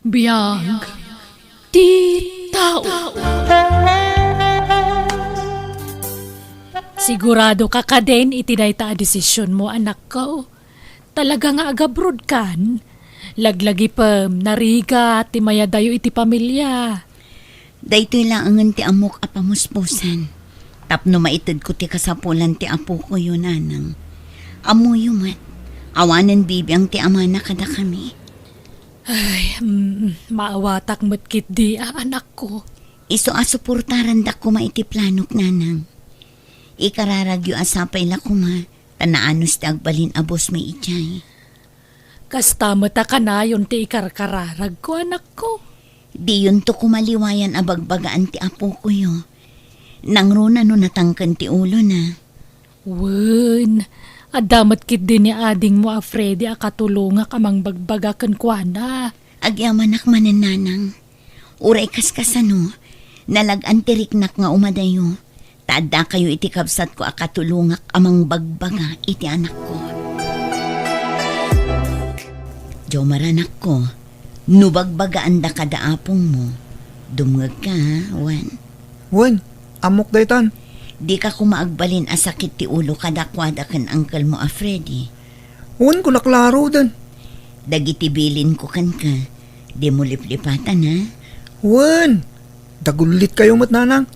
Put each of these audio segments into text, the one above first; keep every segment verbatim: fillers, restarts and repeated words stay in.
Biag ti tao. Sigurado ka kadin iti dayta a desisionmo, anakko? Talaga nga agabrodkan? Laglagipem, narigat ti mayadayo iti pamilia. Daytoy laengen ti ammok a pamuspusan. Tapno maitedko ti kasapulan ti apokoyo, nanang. Ammoyo met, awanen bibiang ti amana kadakami. Ay, mm, maawatak met ketdi a, anakko. Isu a suportaranda koma iti planok, nanang. Ikararagyo a sapay la koma, ta naanus ti agbalin a bosmi idiay. Kasta met a kanayon ti ikarkararagko, anakko. Diyonto koma liwayan a bagbagaan ti apokoyo. Nangruna no natangken ti ulona. Wen, adda met ketdi ni adingmo a Freddy a katulongak a mangbagbaga kenkuana. Agyamanak manen, nanang. Uray kaskasano, nalag-an ti riknak nga umadayo, ta addakayo iti kabsatko a katulongak a mangbagbaga iti anakko. Jomar, anakko, no bagbagaanda kada apongmo, dumngegka, ha, wen? Wen, ammok daytan. Dika koma agbalin a sakit ti ulo kadakuada ken angkelmo a Freddy. Wen, kuna klaroden. Dagiti bilinko kenka, dimo liplipatan, ha? Wen, dagullit kayo met, nanang.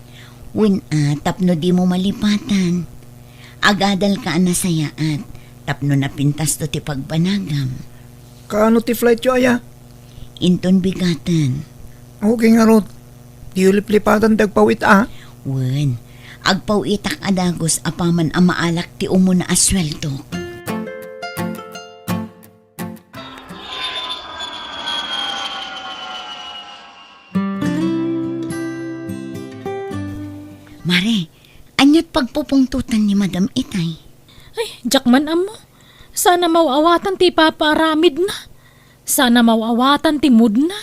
Wen, a, tapno dimo malipatan. Agadalka a nasayaat, tapno napintasto ti pagbanagam. Kaano ti flightyo aya? Inton bigaten. Okay ngarud. Diyo liplipatan ti agpawit a? Wen, agpawitak a dagus apaman a maalak ti umuna a sueldok. Mare, aniat pagpupungtotan ni Madam itay? Ay, diak man ammo. Sana maw-awatan ti ipapaaramidna. Sana maw-awatan ti moodna.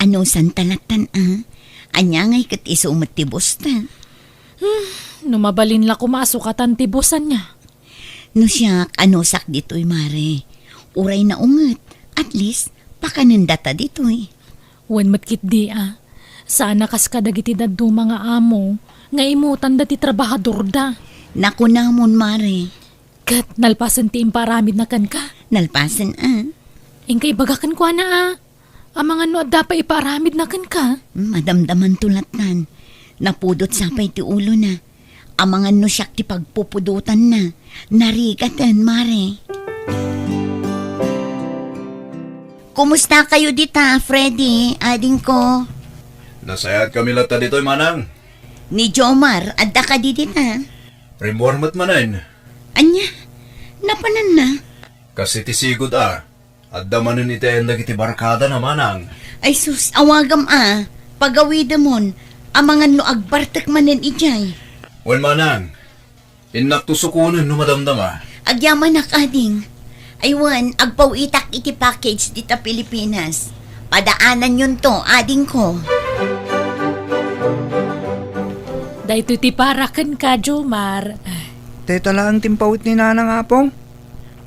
Anusanta lattan a? Ania ngay ket isu met ti bosta? Hmm, no mabalin la koma a sukatan ti bosta ania. No siak, anusak ditoy, mare. Uray naunget, at least, pakanendata ditoy. Wen met ketdi a. Sana kas kadagiti dadduma nga amo, nga imutanda ti trabahadorda. Nakunamon, mare. Ket nalpasen ti impaaramidna kenka? Nalpasen a. Inka ibaga kenkuana a, amangan no adda pay ipaaramidna kenka? Madamdamanto lattan. Napudot sa pay ti ulona. Amangan no siak ti pagpupudotanna. Narigaten, mare. Kumustakayo dita, Freddy, adingko? Nasayaat kami latta ditoy, manang. Ni Jomar, adda kadi dita? Rimmuar met manen. Ania? Napananna? Kas iti sigud a, adda manen iti ayan dagiti barkadana, manang. Ay sus, awagam a. Pagawidemon, amangan no agbartek manen idiay. Wen, manang. Innakto sukonen no madamdama. Agyamanak, ading. Ay wen, agpawitak iti package dita Pilipinas. Padaananyonto, adingko. Daytoy ti para kenka, Jomar. Dayta laeng ti impawit ni Nanang, Apong.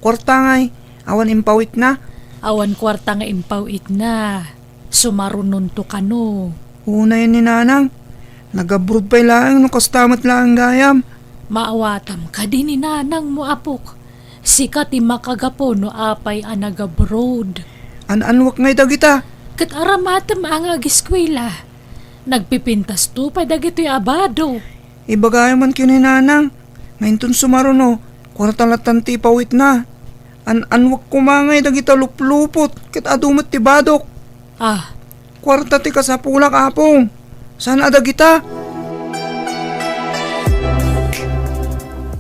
Kuarta ngay, awan impawitna? Awan kuarta nga impawitna. Sumarunonto kano. Unayen ni Nanang. Nagabroad pay laeng no kasta met laeng gayam. Maawatam kadi ni Nanangmo, apok. Sika ti makagapu no apay a nagabroad. An-anwek ngay dagita? Ket aramatem a nga agiskuela. Nagpipintasto pay dagitoy a bado. Ibagayo man ken ni Nanang, nga inton sumaruno, kuarta lattan ti ipawitna. An-anwek koma ngay dagita luplupot, ket adu met ti badok. Ah. Kuarta ti kasapulak, Apong. Saan a dagita?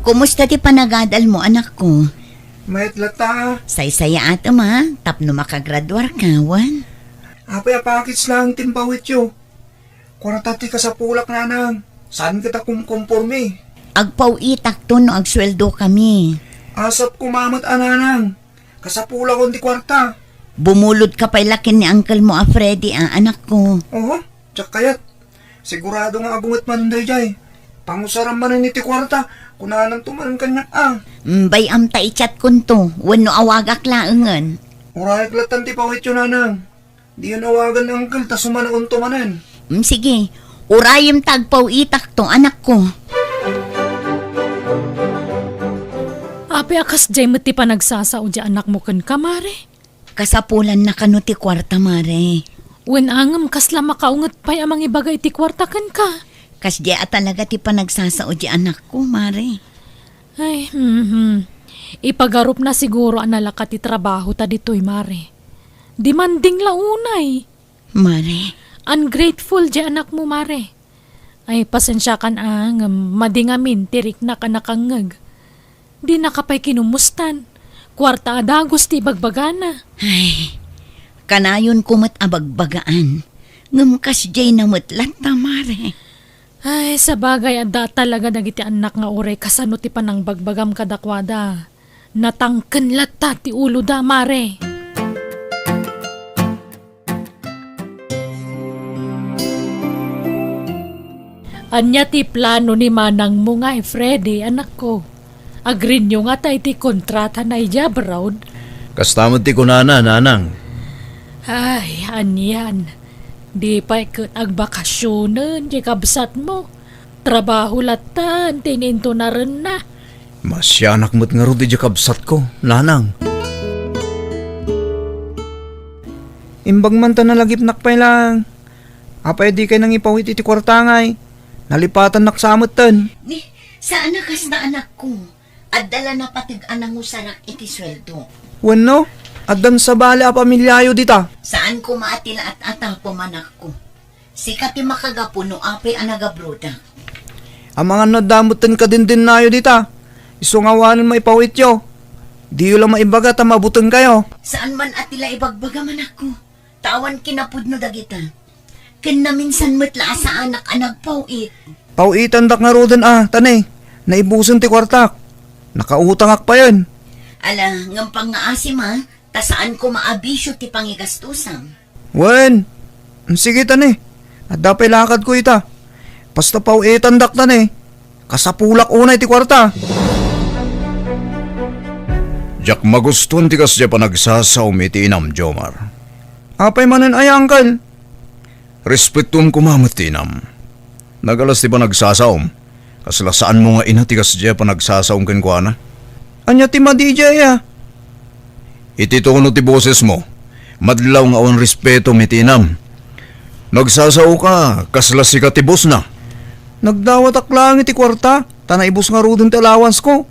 Kumusta ti panagadalmo, anakko? Mayat latta. Saysayaatem a, tapno makagraduarka, wen? Apay a package laeng ti impawityo? Kuarta ti kasapulak, Nanang. Saan ket a kumkompormi? Agpawitakto no agsueldokami. Asap koma met a, Nanang. Kasapulakon ti kuarta. Bumulodka pay la ken ni angkelmo a Freddy a, anakko. Oho, diak kayat. Sigurado nga adu met manen daydiay. Pangusaram manen iti kuarta, kunananto manen kaniak a. Mm, bay-am ta i-chatkonto, wenno awagak laengen. Urayek lattan ti pawityo, Nanang. Diyon awagan, Uncle, ta sumanaonto manen. Mm, sige. Urayem ta agpaw-itakto, anakko. Apay a kasdiay met ti panagsasao ti anakmo kenka, Mare? Kasapulanna kano ti kuarta, Mare. Wen a ngem kasla makaunget pay a mangibaga iti kuarta kenka? Kasdiay a talaga ti panagsasao ti anakko, Mare. Ay, mhm. Ipagarupna siguro a nalaka ti trabaho ta ditoy, Mare. Demanding la unay. Mare. Ungrateful ti anakmo, Mare. Ay, pasensiakan a ngem madi ngamin ti riknak a nakangngeg. Dinaka pay kinumustan. Kuarta a dagus ti ibagbagana. Ay, kanayonko met a bagbagaan. Ngem kasdiay na met latta, Mare. Ay, sabagay, adda talaga dagiti annak nga uray kasano ti panangbagbagam kadakuada. Natangken latta ti uloda, Mare. Ania ti plano ni manangmo ngay, Freddy, anakko? Agreed-yo ngata iti kontratana idiay abroad? Kasta met ti kunana, nanang. Ay, anian. Di pay ket agbakasionen ti kabsatmo. Trabaho latta ti inintunarenna. Masianak met ngarud idiay kabsatko, nanang. Imbag man ta nalagipnak pay laeng. Apay dikay nangipawit iti kuarta ngay? Nalipatannak sa metten. Ni, saan a kasta, anakko. Adda la napateg a nangusarak iti sueldo. Wenno, addan sabali a pamiliayo dita. Saan koma a ti la at-atapem, anakko. Sika ti makagapu no apay a nagabrodak. Amangan no adda metten kadindinnayo dita. Isu nga awanen maipawityo. Diyo la maibaga ta mabutengkayo. Saan man a ti la ibagbaga, anakko. Ta awan kinapudno dagita. Ken naminsan met la a saanak a nagpaw-it. Paw-itandak ngaruden a, ta ne, naibusen ti kuartak. Nakautangak payen. Ala, ngem pangngaasim a, ta saan koma a bisio ti pangigastosam. Wen, sige ta ne, adda pay lakadko ita. Basta paw-itandak ta ne, kasapulak unay ti kuarta. Diak magustuan ti kasdiay panagsasaom iti inam, Jomar. Apay manen aya, Uncle? Respetoem koma met ti inam. Nagalas ti panagsasaom. Kasla saanmo nga ina ti kasdiay panagsasaom kenkuana. Ania ti madi idiay, a? Iti tono ti bosesmo, madlaw nga awan respetom iti inam. Nagsasaoka, kasla sika ti bosna. Nagdawatak laeng iti kuarta, ta naibus ngaruden ti allowancesko.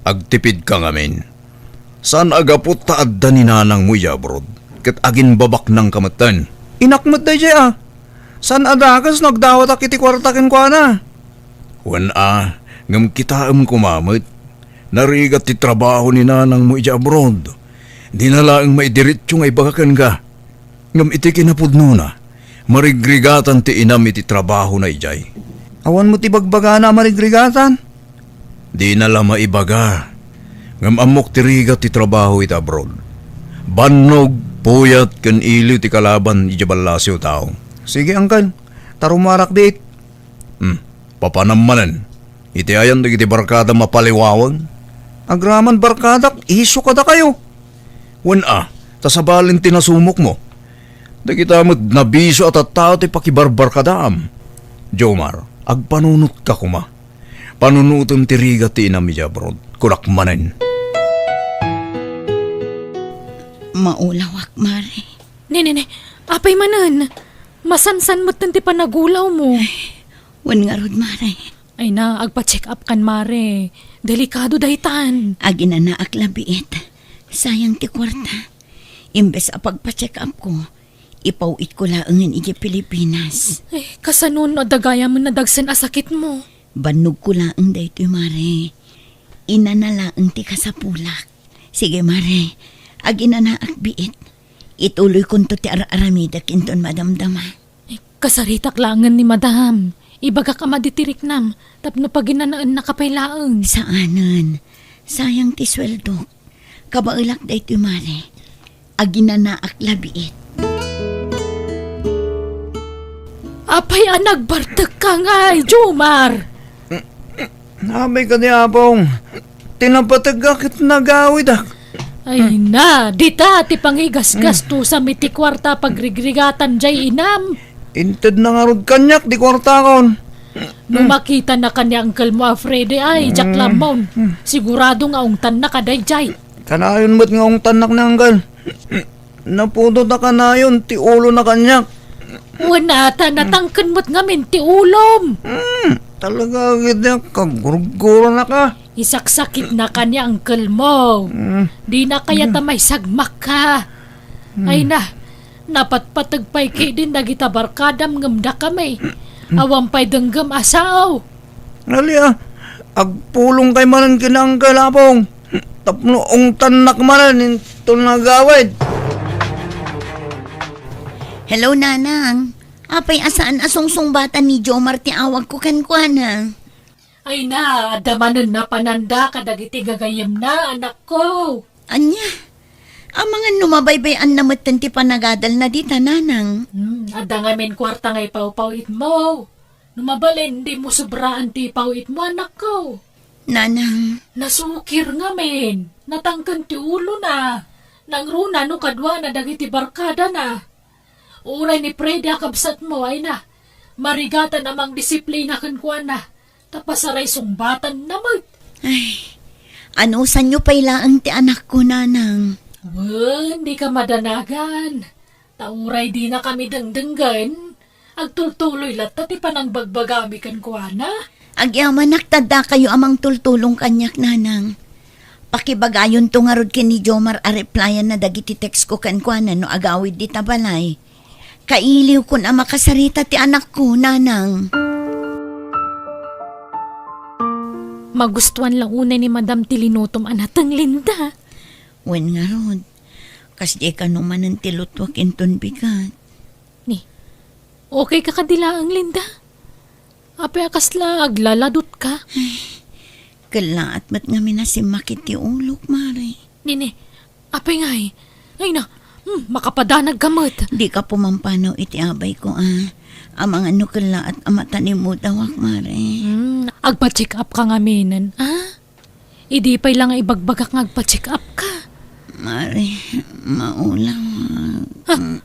Agtipidka ngamin. Saan a gapu ta adda ni nanangmo idiay abroad, ket aginbabaknangka metten. Inak met daydiay a. Saan a dakes no agdawatak iti kuarta kenkuana. Wen a, ngem kitaem koma met. Narigat ti trabaho ni nanangmo idiay abroad. Dina laeng maidiretso nga ibaga kenka. Ngem iti kinapudnona, marigrigatan ti inam iti trabahona idiay. Awan met ibagbagana a marigrigatan? Dina la maibaga. Ngem ammok ti rigat ti trabaho iti abroad. Bannog, puyat, ken iliw ti kalaban idiay ballasiw a tao. Sige, Uncle. Ta rumarak biit. Hmm. Papanam manen. Iti ayan dagiti barkada mapaliwawang? Agraman barkadak, isyu kadakayo. Wen a, ta sabalen ti nasumokmo. Dagita met nabisio a tattao ti pakibarbarkadaam. Jomar, agpanunotka koma. Panunotem ti rigat ti inam idiay abroad. Kunak manen. Maulawak, Mare. Ne, ne, ne. Apay manen? Masansan metten ti panagulawmo. Wen ngarud, Mare. Ay na, agpa-check up kan, Mare. Delikado daytan. Aginanaak la biit. Sayang ti kuarta. Imbes a pagpa-check up ko, ipaw-itko laengen idiay Pilipinas. Ay, kasano no adda gayamen nadagsen a sakitmo? Bannogko laeng daytoy, Mare. Inana laeng ti kasapulak. Sige, Mare. Aginanaak biit. Ituloykonto ti ar-aramidek inton madamdama. Kasaritak laengen ni Madam. Ibagak a madi ti riknam tapno paginanaennaka pay laeng. Saanen. Sayang ti sueldok. Kabaelak daytoy, Mare. Aginanaak la biit. Apay a nagbartekka ngay, Jomar? Apay kadi, Apong. Ti napateg ket nagawidak. Ay na, dita ti pangigasgastusam iti kuarta a pagrigrigatan jay inam. Intedna ngarud kaniak ti kuartakon. No makitana ken ni uncle mo a Freddy ay, diak Mm. lammon. Sigurado nga ungtanna kadayjay. Kanayon met nga ungtannak ni uncle. Naputot a kanayon ti ulona kaniak. Wen ata, natangken met ngamin ti ulom. Hmm, talaga, agidyak, kagurgurana ka. Isaksakitna kaniak ni uncle mo. Hmm. Dina kayat a maisagmak ka. Hmm. Ay na, napatpateg pay ketdin dagita barkadam ngem dakami. Awan pay denggem a sao. Alia, agpulongkay manen ken ni uncle, Apong. Tapno ungtannak manen inton agawid. Hello, Nanang. Apay a saan a sungsungbatan ni Jomar ti awagko kenkuana? Ay na, adda manen napananda kadagiti gagayyemna, anakko. Ania? Amangan no mabaybay-anna metten ti panagadalna dita, Nanang. Hmm, adda ngamin kuarta nga ipawpaw-itmo. No mabalin, dimo sobraan ti ipawitmo, anakko. Nanang. Nasukir ngamin. Natangken ti ulona. Nangruna no kaduana dagiti barkadana. Uray ni Freddy a kabsatmo, ay na, marigatan a mangdisiplina kenkuana, ta pasaray sungbatanna met. Ay, anusanyo pay laeng ti anakko, Nanang. Wen, dika madanagan. Ta uray dinakami dengdenggen, agtultuloy latta ti panangbagbagami kenkuana. Agyamanak ta dakayo a mangtultulong kaniak, Nanang. Pakibagayonto ngarud ken ni Jomar a replyanna dagiti textko kenkuana no agawid dita balay. Kailiwkon a makasarita ti anakko, Nanang. Magustuan la unay ni Madam ti linutom a nateng, Linda. Wen ngarud, kasdiay kano manen ti lutuak inton bigat. Ni, okay ka kadi laeng, Linda? Apay a kasla aglaladot ka? Ay, kellaat met ngamin a simmakit ti ulok, Mare. Nini, apay ngay? Ay na, hmm, makapadanag ka met. Di ka pumampanaw iti abay ko, a. Amangan no kellaat a matalemmudawak, Mare. Hmm, agpa-check up ka ngaminen, a? Idi pay la nga ibagbagak nga agpa-check up ka. Mare, maulawak. Ah,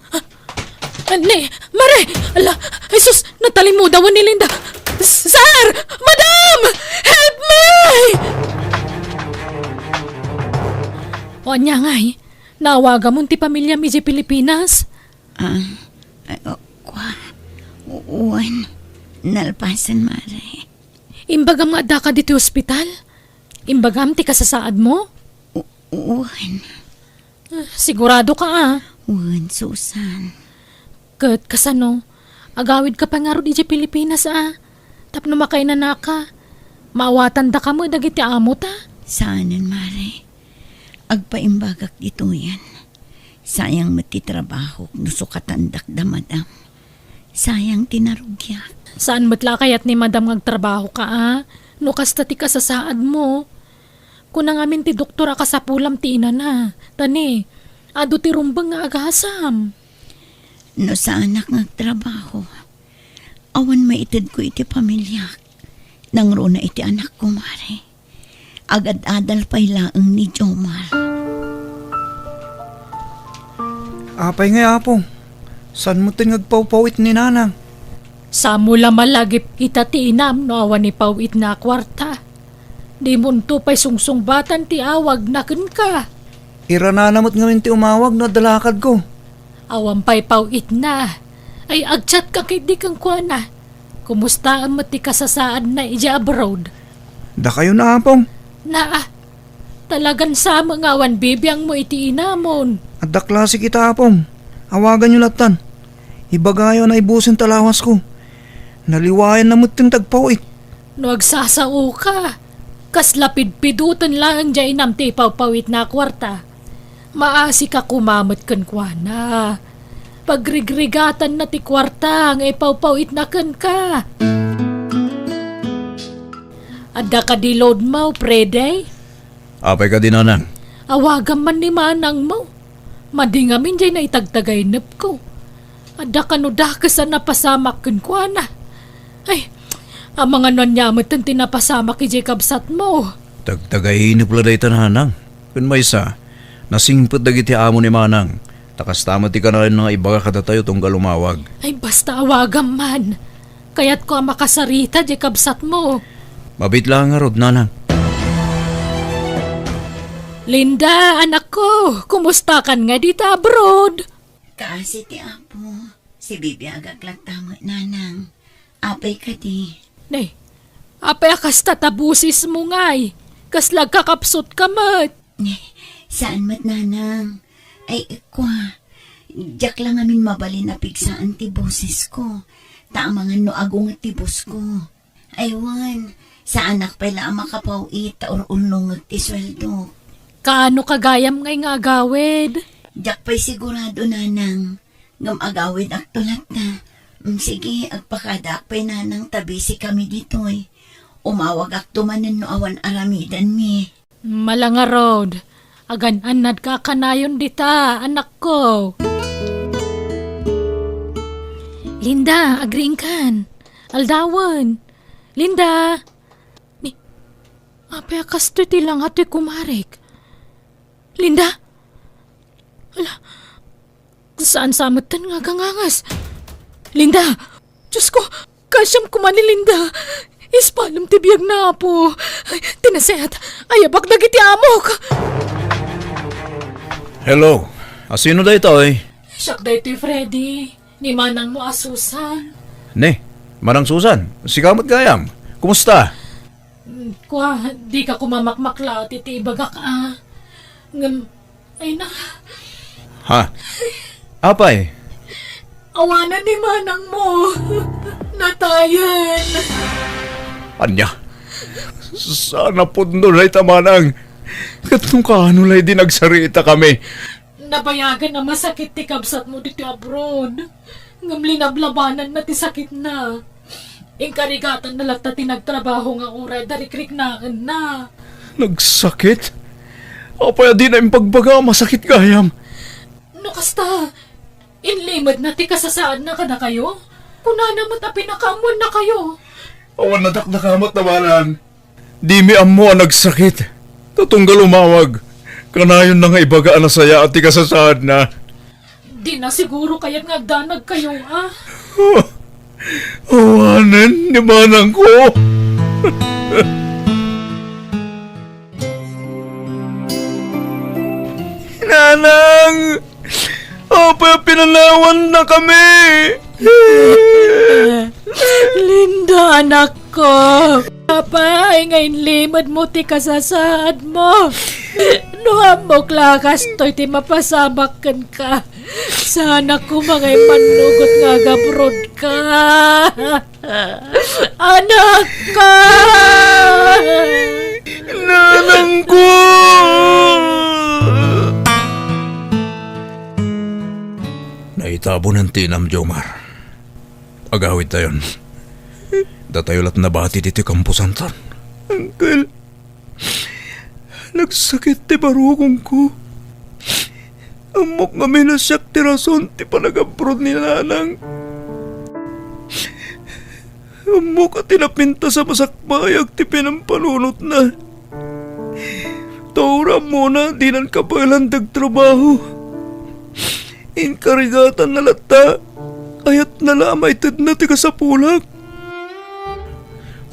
ah, ne, Mare! Ala, Jesus, natalimmudawan ni Linda. S-, Sir! Madam! Help me! O, ania ngay? Naawagamon ti pamiliam idiay Pilipinas? Ah, ay, o, kua. U-, uwan. Nalpasen, Mare. Imbagam nga addaka ditoy ospital? Imbagam ti kasasaadmo? U-, wen. Ah, sigurado ka, a? Wen, Susan. Ket kasano? Agawid ka pay ngarud idiay Pilipinas, a? Tapno makainanaka, maawatandaka met dagiti amota? Saanen, Mare. Agpaimbagak ditoyen. Sayang met ti trabahok no sukatandak da Madam. Sayang ti narugiak. Saan met la a kayat ni Madam nga agtrabaho ka, a? No kasta ti kasasaadmo. Kuna ngamin ti doktor a kasapulam ti inana. Ta ni, adu ti rumbeng nga agasam. No saanak nga agtrabaho, awan maitedko iti pamiliak. Nangruna iti anakko, Mare. Agad-adal pay laeng ni Jomar. Apay ngay, Apo? Saan metten nga agpawpaw-it ni Nanang? Saan mo la malagip ita ti inam no awan ipaw-itna a kuarta? Dimonto pay sungsungbatan ti awagna kenka. Iranana met ngamin ti umawag no adda lakadko. Awan pay paw-itna. Ay, agchat ka ketdi kenkuana. Kumustaen met ti kasasaadna idiay abroad? Dakayo na, Apong. Naa, talagan sama nga awan bibiangmo iti inamon. Adda klase kita, Apong. Awaganyo lattan. Ibagayo a naibusen ta lawasko. Naliwayanna metten ti agpaw-it. No agsasao ka, kasla pidpiduten laeng diay inam ti ipawpaw-itna a kuarta. Maasi ka koma met kenkuana. Pagrigrigatanna ti kuarta nga ipawpaw-itna kenka. Adda kadi load mo, Freddy? Apay kadi, Nanang? Awagam man ni manangmo. Madi ngamin diay naitagtagaynepko. Adda kano dakes a napasamak kenkuana. Ay, amangan no ania metten ti napasamak idiay kabsatmo. Tagtagaynep la dayta, Nanang. Ken maysa, Nasingpet dagiti amo ni Manang. Ta kasta met ti kanayon nga ibaga kadatayo tunggal umawag. Ay, basta awagam man. Kayatko a makasarita diay kabsatmo. Mabiit laeng ngarud, Nanang. Linda, anakko, kumustakan nga dita abroad? Kaasi ti Apo. Sibibiagak latta met, Nanang. Apay kadi? Ne, apay a kasta ta bosesmo ngay? Kasla agkakapsutka met? Ne, saan met, Nanang. Ay, kua, diak la ngamin mabalin a pigsaan ti bosesko. Ta amangan no agunget ti bosko. Ay, wen, saanak pay la a makapaw-it ta ur-urnongek ti sueldo. Kaano ka gayam ngay nga agawid? Diak pay sigurado, Nanang. Ngem agawidakto latta. Mm, sige, agpakadaak pay, Nanang, ta busy kami ditoy. Umawagakto manen no awan aramidenmi. Mala ngarud, agan-annadka a kanayon dita, anakko. Linda, agriingkan. Aldawen. Linda! Ni, apay a kastoy ti langa toy kumarek? Linda! Ala, saan sa metten nga agangangas? Linda! Diosko, kaasiam koma ni Linda. Ispalem ti biag na, Apo. Ay, ti nasayaat, ayabak dagiti amok. Hello, asino daytoy? Siak daytoy, Freddy. Ni manangmo a Susan. Ne, Manang Susan, sika met gayam. Kumusta? Mm, kua, dika koma makmaklaat iti ibagak a. Ngem, ay na. Ha? Apay? Awanen ni manangmo. Natayen. Ania? Saan a pudno dayta, manang. Ket no kaano la idi nagsaritakami? Nabayagen a masakit ti kabsatmo ditoy abroad, ngem linablabananna ti sakitna. Inkarigatanna latta ti nagtrabaho nga uray da rikriknaenna. Nagsakit? Apay a dina impagbaga a masakit gayam? No kasta, inlimedna ti kasasaadna kadakayo? Kunana met a pinakaammoannakayo. Awan nadakdakamat, manang. Dimi ammo a nagsakit. Ta tunggal umawag, kanayonna nga ibaga a nasayaat ti kasasaadna. Dina siguro kayat nga agdanagkayo, a? Awanen ni manangko. Nanang! Apay a pinanawannakami? Linda, anakko. Apay nga inlimedmo ti kasasaadmo? No ammok la a kastoy ti mapasamak kenka, saanak koma nga immannugot nga agabrodka. Anakko! Nanangko! Naitabonen ti inam, Jomar. Agawidtayon. Datayo la't nabati ditoy kamposanton. Uncle, nagsakit ti barukongko. Ammok ngamin a siak ti rason ti panag-abroad ni Nanang. Ammok a ti napintas a masakbayag ti pinampanunotna. Ta uray ammona dinan kabaelan ti agtrabaho. Inkarigatanna latta, ayatna la a maitedna ti kasapulak.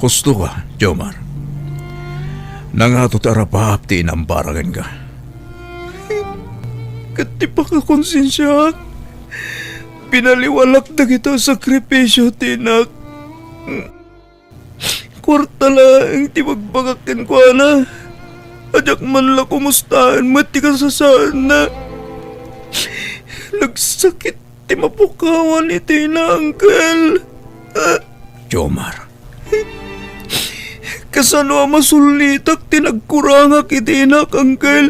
Husto ka, Jomar. Nangato ti arapaap ti inam para kenka. Ket ti pakakonsensiaak, binaliwalak dagita a sakripisio ti inak. Kuarta laeng ti bagbagak kenkuana. A diak man la kumustaen met ti kasasaadna. Nagsakit ti mapukawan iti ina, Uncle. Jomar. Kasano a masullitak ti nagkurangak iti inak, Uncle?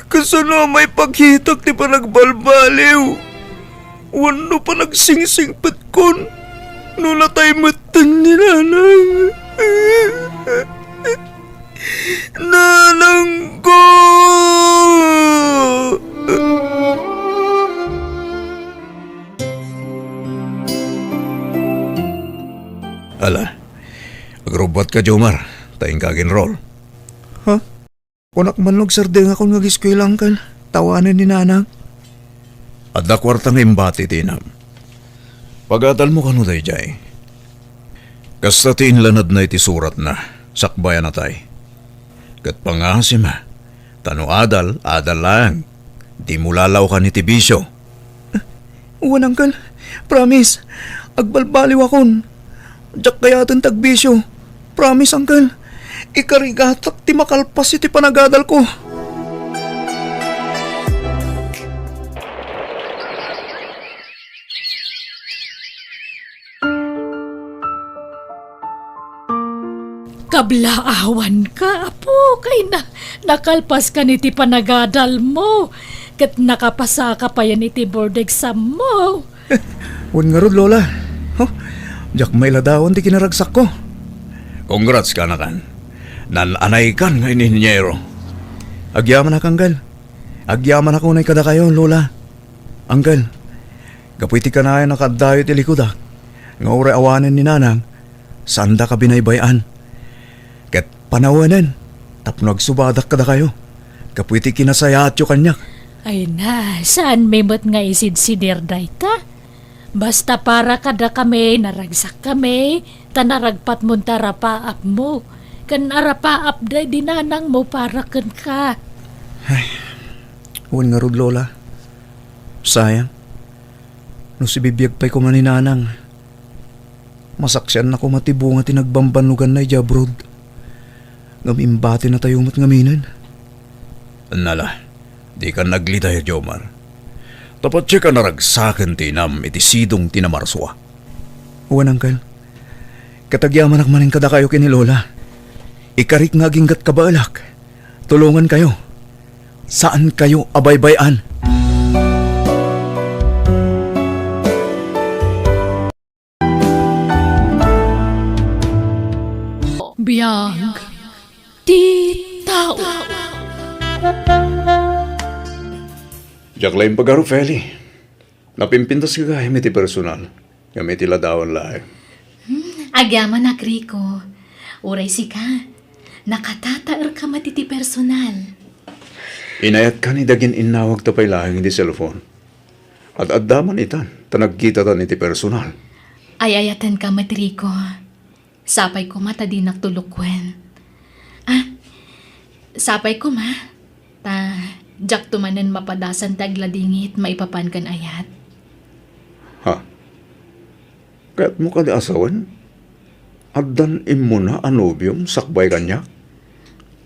Kasano a maipakitak ti panagbalbaliw wenno panagsingsipetkon no natay metten ni Nanang? Nanangko! Ala, agrubbuatka, Jomar, ta inka aginrol. Ha? Kunak man no agsardengakon nga ageskuela, Uncle, ta awanen ni Nanang. Adda kuarta nga imbati ti inam. Pagadalmo kano daydiay. Kasta ti inlanadna iti suratna, sakbay a natay. Ket pangasim, ta no adal, adal laeng. Dimo lalaokan iti bisio. Wen, Uncle. Promise. Agbalbaliwakon. Diak kayaten ti agbisio. Promise, Uncle. Ikarigatak ti makalpas iti panagadalko. Kablaawanka, apo, kayna, nakalpaskan iti panagadalmo, ket nakapasaka payen iti board exammo. Wen ngarud, Lola. Ho, diak mailadawan ti kinaragsakko. Congrats kanakan. Nan-anaykan nga inhinyero. Agyamanak, Uncle. Agyamanak unay kadakayo, Lola. Uncle, gapu iti kanayon a kaaddayo iti likudak, nga uray awanen ni Nanang, saandaka binaybay-an. Ket panawenen tapno agsubadak kadakayo gapu iti kinasayaatyo kaniak. Ay na, saanmi met nga isidsidir dayta. Basta para kadakami, naragsakkami, ta naragpatmon ti arapaapmo, ken arapaap daydi nanangmo para kenka. Ay, wen ngarud, Lola. Sayang. No sibibiag pay koma ni Nanang, masaksianna koma ti bunga ti nagbambannoganna idiay abroad. Ngem imbatinatayo met ngaminen. Nala, dikan naglidayag, Jomar. Ta patiekan a ragsaken ti inam iti sidong ti namarsua. Wen, Uncle. Ket agyamanak manen kadakayo ken ni Lola. Ikarik nga aginggat kabaelak. Tulongankayo. Saankayo a baybay-an. Biag ti tao. Diak la impagarup, Feli. Napimpintas gagayam iti personal, ngem iti ladawan laeng. Hmm, agyamanak, Rico. Uray sika, nakatataerka met iti personal. Inayatkan iti agin-innawagta pay laeng iti cellphone. Ad-adda man itan, ta nagkitatan iti personal. Ay-ayatenka met, Rico. Sapay koma ta dinak tulokuen. Ah, sapay koma. Ta, diakto manen mapadasan ti agladingit maipapan ken ayat. Ha? Kayatmo kadi a sawen? Addan immuna a nobiom sakbay kaniak?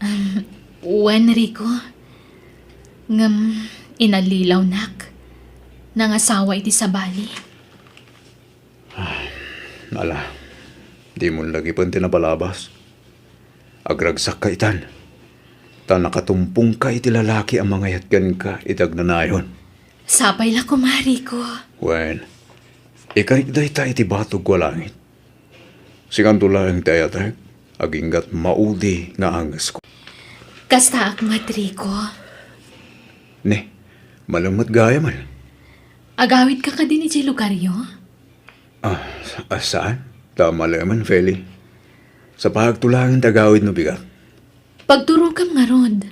Um, wen, Rico. Ngem, inallilawnak. Nangasawa iti sabali. Ala, dimon lagipen ti napalabas. Agragsakka itan, ta nakatumpongka iti lalaki a mangayat kenka iti agnanayon. Sapay la koma, Rico. Wen, ikarik dayta iti batogko a langit. Sikanto laeng ti ayatek, aginggat maudi nga angesko. Kastaak met, Rico. Ne, malem met gayamen. Agawidka kadin idiay lugaryo? Ah, sa-, ah, saan? Ta malemen, Feli. Sa pagtulagan ti agawid no bigat. Pagturogam ngarud.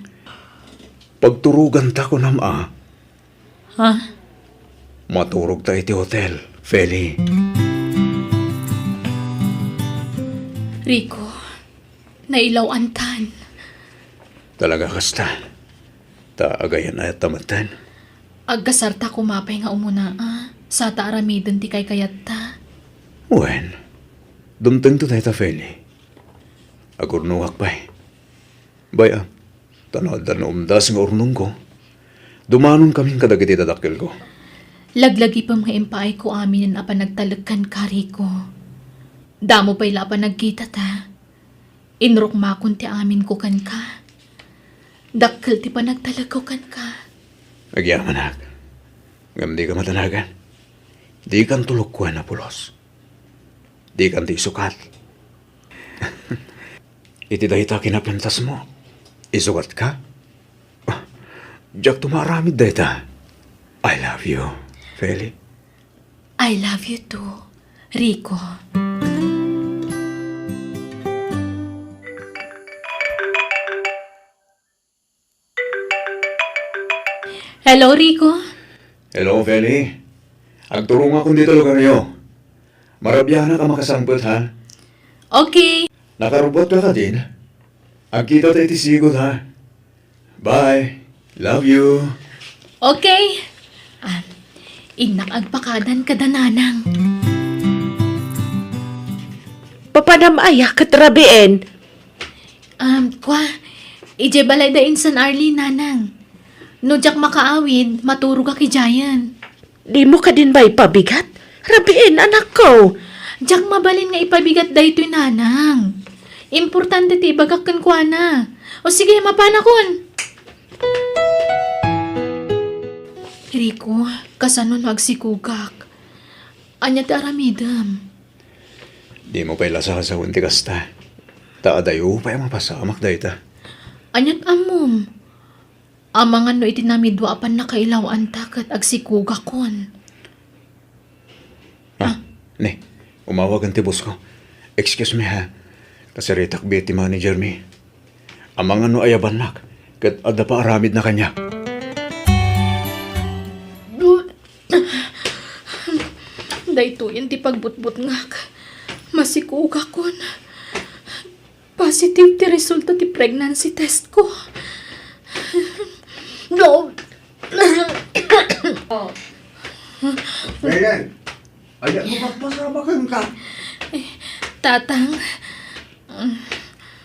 Pagturoganta kunam a. Ha? Maturogta iti hotel, Feli. Rico, nailaw-antan. Talaga kasta? Ta agayan-ayatta metten. Agkasarta koma pay nga umuna, a, sata aramiden ti kaykayatta. Wen, dumtengto dayta, Feli. Agurnongak pay. Bay-am, ta no adda naumdas nga urnongko, dumanonkamin kadagiti dadakkelko. Laglagipem nga impaayko aminen a panagtalek kenka, Rico. Damo pay la a panagkitata. Inrukmakon ti aminko kenka. Dakkel ti panagtalekko kenka. Agyamanak. Ngem dika madanagan. Dikan tulokuen a pulos. Dikan ti isukat. Iti dayta kinapintasmo, isukatka? Ah, diakto maaramid dayta. I love you, Feli. I love you too, Rico. Hello, Rico. Hello, Feli. Agturongakon dita lugaryo. Marabianak a makasangpet, ha? Okay. Nakarubotka kadin? Agkita ta iti sigud, ha? Bye. Love you. Okay. Ah, innak agpakadan kada nanang. Papanam aya ket rabiin? Um, kwa, idiay balay da insan Arlene, nanang. No diak makaawid, maturogak idiayen. Dimo kadin maipabigat? Rabiin, anakko. Diak mabalin nga ipabigat daytoy, nanang. Importante ti ibagak kenkuana. O sige, mapanakon. Rico, kasano no agsikogak? Ania ti aramidem? Dimo pay lasasawen ti kasta. Ta adayo pay a mapasamak dayta. Aniat ammom? Amangan no iti namidua a pannakailaw-anta ket agsikogakon. Ah, ah, ne, umawagen ti boss ko. Excuse me, ha. Kasaritak biit ti manager mi. Amangan no ayabannak, ket adda paaramidna kaniak. Daytoyen ti pagbutbutngak. Masikogakon. Positive ti resulta ti pregnancy test ko. No. Rene, ania ti mapasamakenka? Eh, Tatang.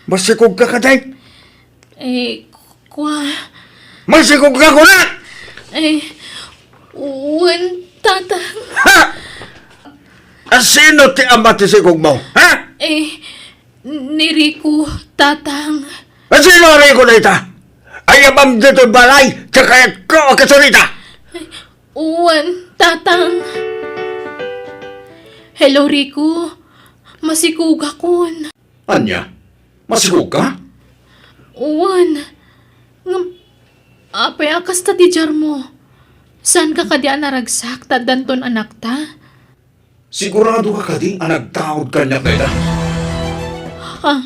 Masikogka kadi? Eh, kwa. Masikogka kuna? Eh, wen, Tatang. Ha? Asino ti ama ti sikogmo? Ha? Eh, ni Rico, Tatang. Asino a Rico dayta? Ayabam ditoy balay, ti kayatko a kasurita. Wen, Tatang. Hello, Rico. Masikogakon. Ania? Masikogka? Wen. Ngem, apay a kasta ti diarmo? Saanka kadi a naragsak ta addanton anakta? Siguradoka kadi a nagtaud kaniak dayta? Ah,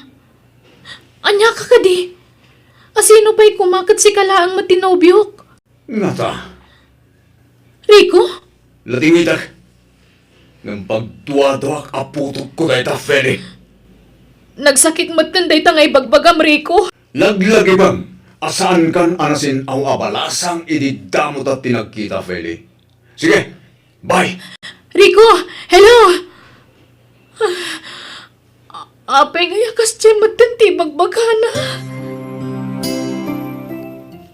aniaka kadi? Asino pay koma ket sika laeng met ti nobiok? Ngata? Rico? Latingitek. Ngem pagduaduak a putotko dayta, Feli. Nagsakit metten dayta nga ibagbagam, Rico. Laglagipem a saankan a nasin-aw a balasang idi damo ta ti nagkita, Feli. Sige, bye! Rico! Hello! Apay ngay a kasdiay metten ti ibagbagana?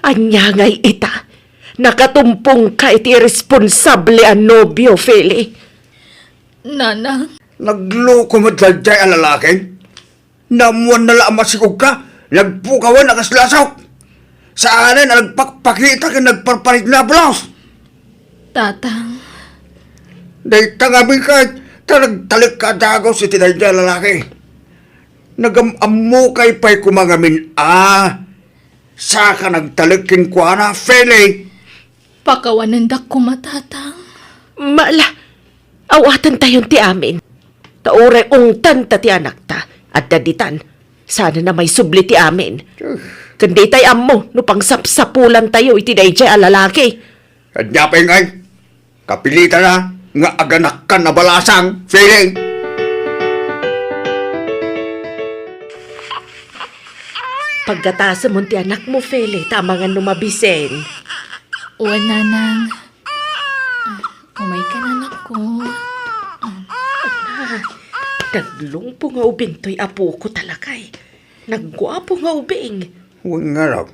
Ania ngay ita? Nakatumpongka iti irresponsable a nobio, Feli. Nanang. Nagloko met daydiay a lalaki. Naammoanna la a masikogka, nagpukawen a kas lasok. Saanen a nagpakpakita ken nagparparikna a pulos. Tatang. Dayta ngamin ket ta nagtalekka a dagus iti daydiay a lalaki. Nagam-ammokay pay koma ngamin a saka nagtalek kenkuana, Feli. Pakawanendak koma, Tatang. Mala, awatentayon ti amin. Ta uray ungtanta ti anakta, adda ditan. Saanen a maisubli ti amin. Ken ditay ammo no pangsapsapulantayo iti daydiay a lalaki. Ania pay ngay? Kapilitana nga aganakkan a balasang, Feli. Paggatasemon ti anakmo, Feli, ta amangan no mabisen. Wen, Nanang. Ah, umayka, anakko. Ah, naglungpo nga ubing toy apoko ta lakay. Nagguapo nga ubing. Wen ngarud,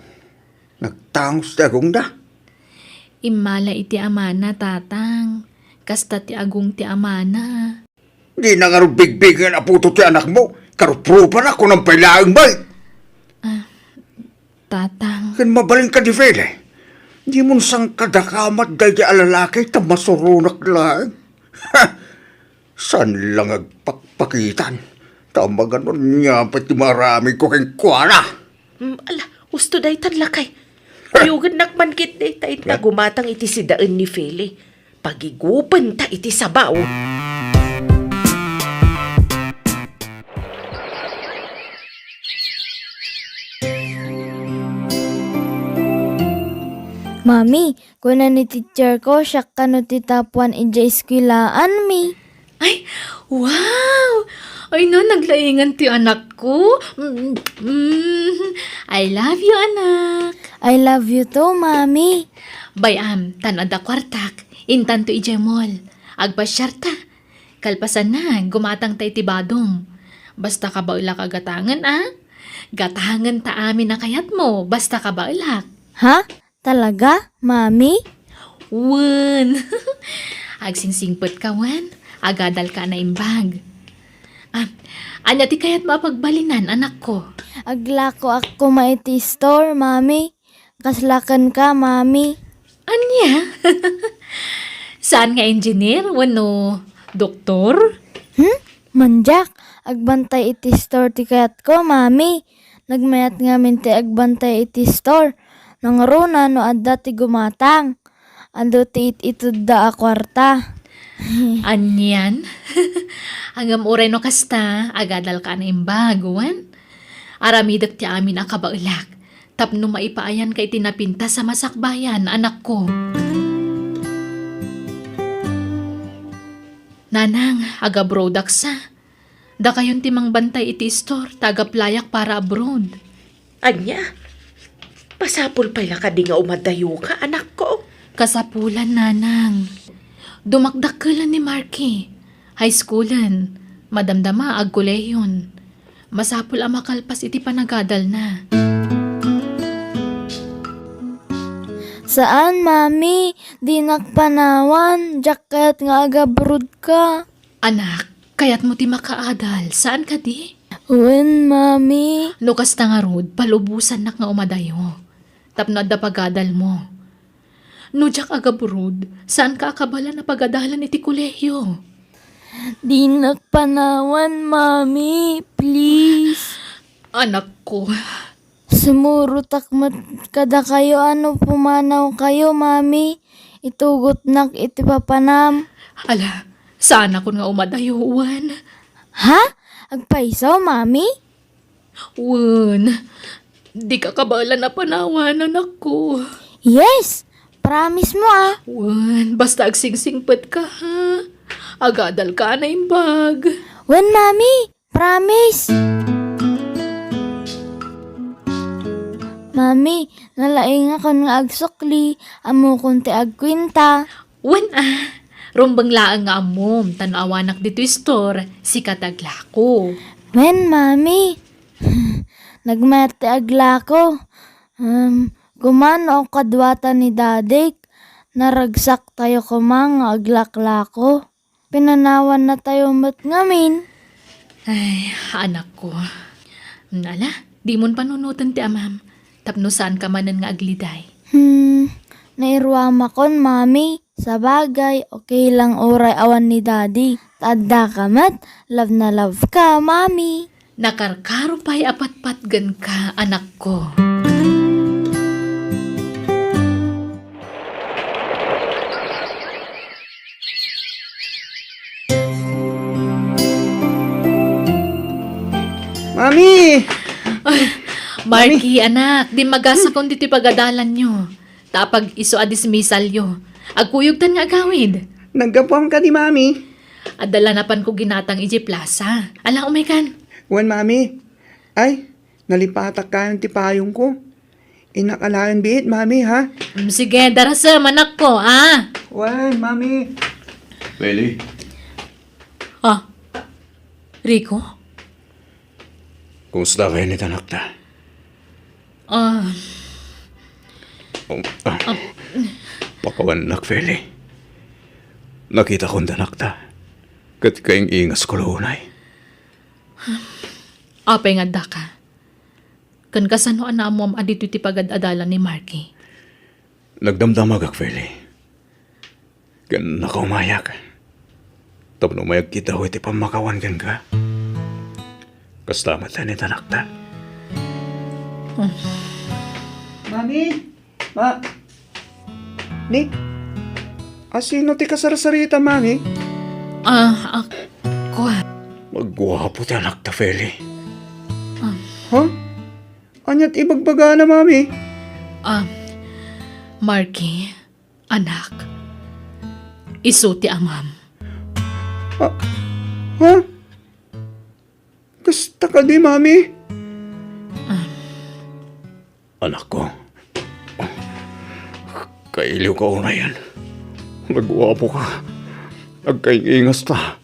nagtangus ti agongda. Immala iti amana, Tatang. Kasta ti agong ti amana. Dina ngarud bigbigen a puto ti anakmo, karuprupana, kunam pay laeng met. Ah, Tatang. Ken mabalin kadi, Feli? Dimon sangkadakamat daydi a lalaki ta masuronak laeng. Ha! Saan la nga agpakpakitan? Ta amangan no ania pay ti maaramidko kenkuana. Mm, ala, husto daytan lakay. Kuyogennak man ketdi ta inta gumatang iti sidaen ni Feli. Pagigupenta iti sabaw. Mami, kuna ni teacher ko, siak kano ti top one idiay eskwelaanmi. Ay, wow! Ay na, naglaingan ti anakko. Mm, mm. I love you, anak. I love you too, Mami. Bay-am, tan adda kuartak. Intanto idiay mall. Agpasiarta. Kalpasanna, gumatangta iti badong. Basta kabaelak a gatangen, a? Gatangen ta amin a kayatmo, basta kabaelak. Ha? Talaga, Mami? Wen. Agsingsingpetka wen, agadalka a naimbag. Ah, ania ti kayatmo a pagbalinan, anakko? Aglakoak koma iti store, Mami. Kasla kenka, Mami. Ania? Saan nga engineer wenno doktor? Hmm? Mandiak, agbantay iti store ti kayatko, Mami. Nagmayat ngamin ti agbantay iti store. Nangruna no adda ti gumatang. Adu ti it-itedda a kuarta. Anian? Ngem uray no kasta, agadalka a naimbag, wen? Aramidek ti amin a kabaelak tapno maipaayanka iti napintas a masakbayan, anakko. Nanang, agabroadaksa. Dakayon ti mangbantay iti istor ta agaplayak para abroad. Ania? Masapul pay la kadi nga umadayoka, anakko? Kasapulan, nanang. Dumakdakkelan ni Marky. High schoolen. Madamdama, agkolehion. Masapul a makalpas iti panagadalna. Saan, Mami. Dinak panawan. Diak kayat nga agabroadka. Anak, kayatmo ti makaadal, saan kadi? Wen, Mami. No kasta ngarud, palubosannak nga umadayo. Tapno adda pagadalmo. No diak agabroad, saanka a kabaelan a pagadalan iti kolehio? Dinak panawan, Mami. Please. Anakko. Sumurotak met kadakayo a no pumanawkayo, Mami. Itugotnak iti papanam. Ala, saanakon nga umadayo, wen? Ha? Agpayso, Mami? Wen. Dika kabaelan a panawan, anakko. Yes! Promise mo, ah. Wen, basta agsingsingpetka, ha? Agadalka a naimbag. Wen, Mami. Promise! Mami, nalaingakon nga agsukli, ammokon ti agkuenta. Wen a, rumbeng laeng nga ammom, ta no awanak ditoy store, sika ti aglako. Wen, Mami. Nagmayat ti aglako. Um, kumano kaduata ni Dadik? Naragsak tayo koma nga aglaklako. Pinanawannatayo met ngamin. Ay, anakko. Ala, dimon panunoten ti amam, tapno saanka manen nga agliday. Hmm, nairuamakon, Mami. Sabagay, okay lang uray awan ni Daddy. Ta addaka met, love na love ka, Mami. Nakarkaro pay a patpatgenka, anakko. Mami! Ay, Marky, Mami! Anak, dimmagasakon ditoy pagadalanyo. Ta apag-isu a dismissalyo. Agkuyogtan nga agawid. Naggapuam kadi, Mami? Adda la napanko ginatang idiay plaza. Ala, umaykan. Wen, Mami. Ay, nalipatak kayon ti payongko. Innak alaen biit, Mami, ha? Mm, sige, darasem, anakko, ah. Wen, Mami. Bailey. Ah, Rico? Kumusta kayo ni tanakta? Ah. Um, ah. Ah. Pakawannak, Feli. Nakitakon tanakta. Ket kaing-ingas ko la unay. Apay nga addaka? Ken kasano a naammoam a ditoy ti pagad-adalan ni Marky? Nagdamdamagak, Feli. Ken nakaumayak. Tapno mayagkitayo iti pammakawan kenka. Kasta met ni tanakta. Hmm. Mami! Ma-, Ni? Asino ti kasarsarita, Mami? Ah, ah, kua. Agguapo ti anakta, Feli. Ah. Ha? Ania ti ibagbagana, Mami? Ah, Marky, anak, isu ti amam. Ah, ha? Kasta kadi, Mami? Ah. Anakko, kailiwka unayen. Nagguapoka. Agkaingaingasta.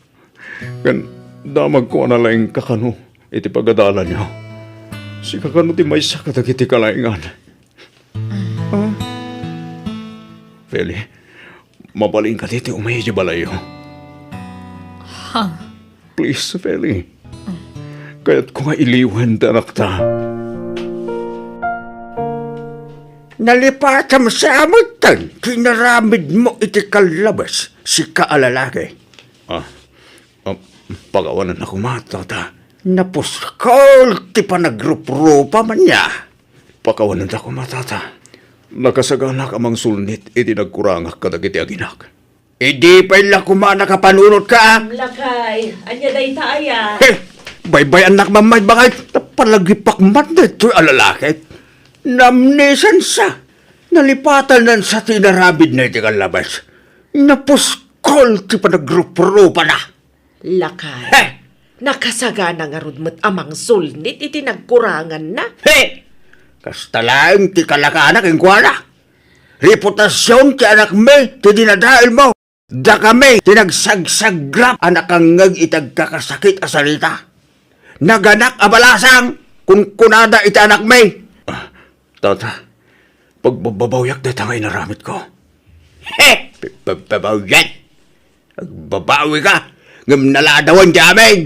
Ken damagko a nalaingka kano iti pagadalanyo. Sika kano ti maysa kadagiti kalaingan. Ah. Feli, mabalin kadi ti umay idiay balayyo? Ha? Please, Feli. Kayatko nga iliwen ti anakta. Nalipatam sa amutan ti inaramidmo iti kallabas, sika a lalaki. Ah, ah, pakawanennak koma, tata. Napuskol ti panagruprupa man ya. Pakawanennak koma, tata. Nakasaganak a mangsulnit iti nagkurangak kadagiti aginak. Idi pay la koma nakapanunotka. Lakay, ania dayta aya? He! Baybay-annak mamay bangay. Napalagipak man daytoy a lalaki. Namnesansa. Nalipatanan sa ti inaramidna iti kallabas. Napuskol ti panagruprupa na. Lakay. He! Nakasagana ngarud met a mangsulnit iti nagkuranganna. He! Kasta laeng ti kalakana kenkuana. Reputasion ti anakmi ti dinadaelmo. Dakami ti nagsagsagrap a nakangngeg iti agkakasakit a sarita. Naganak a balasang, kunkunada iti anakmi. Ah, tata, pagbabawyak dayta nga inaramidko. He! Pagbabawyak? Agbabawika, ngem naladawan ti amin.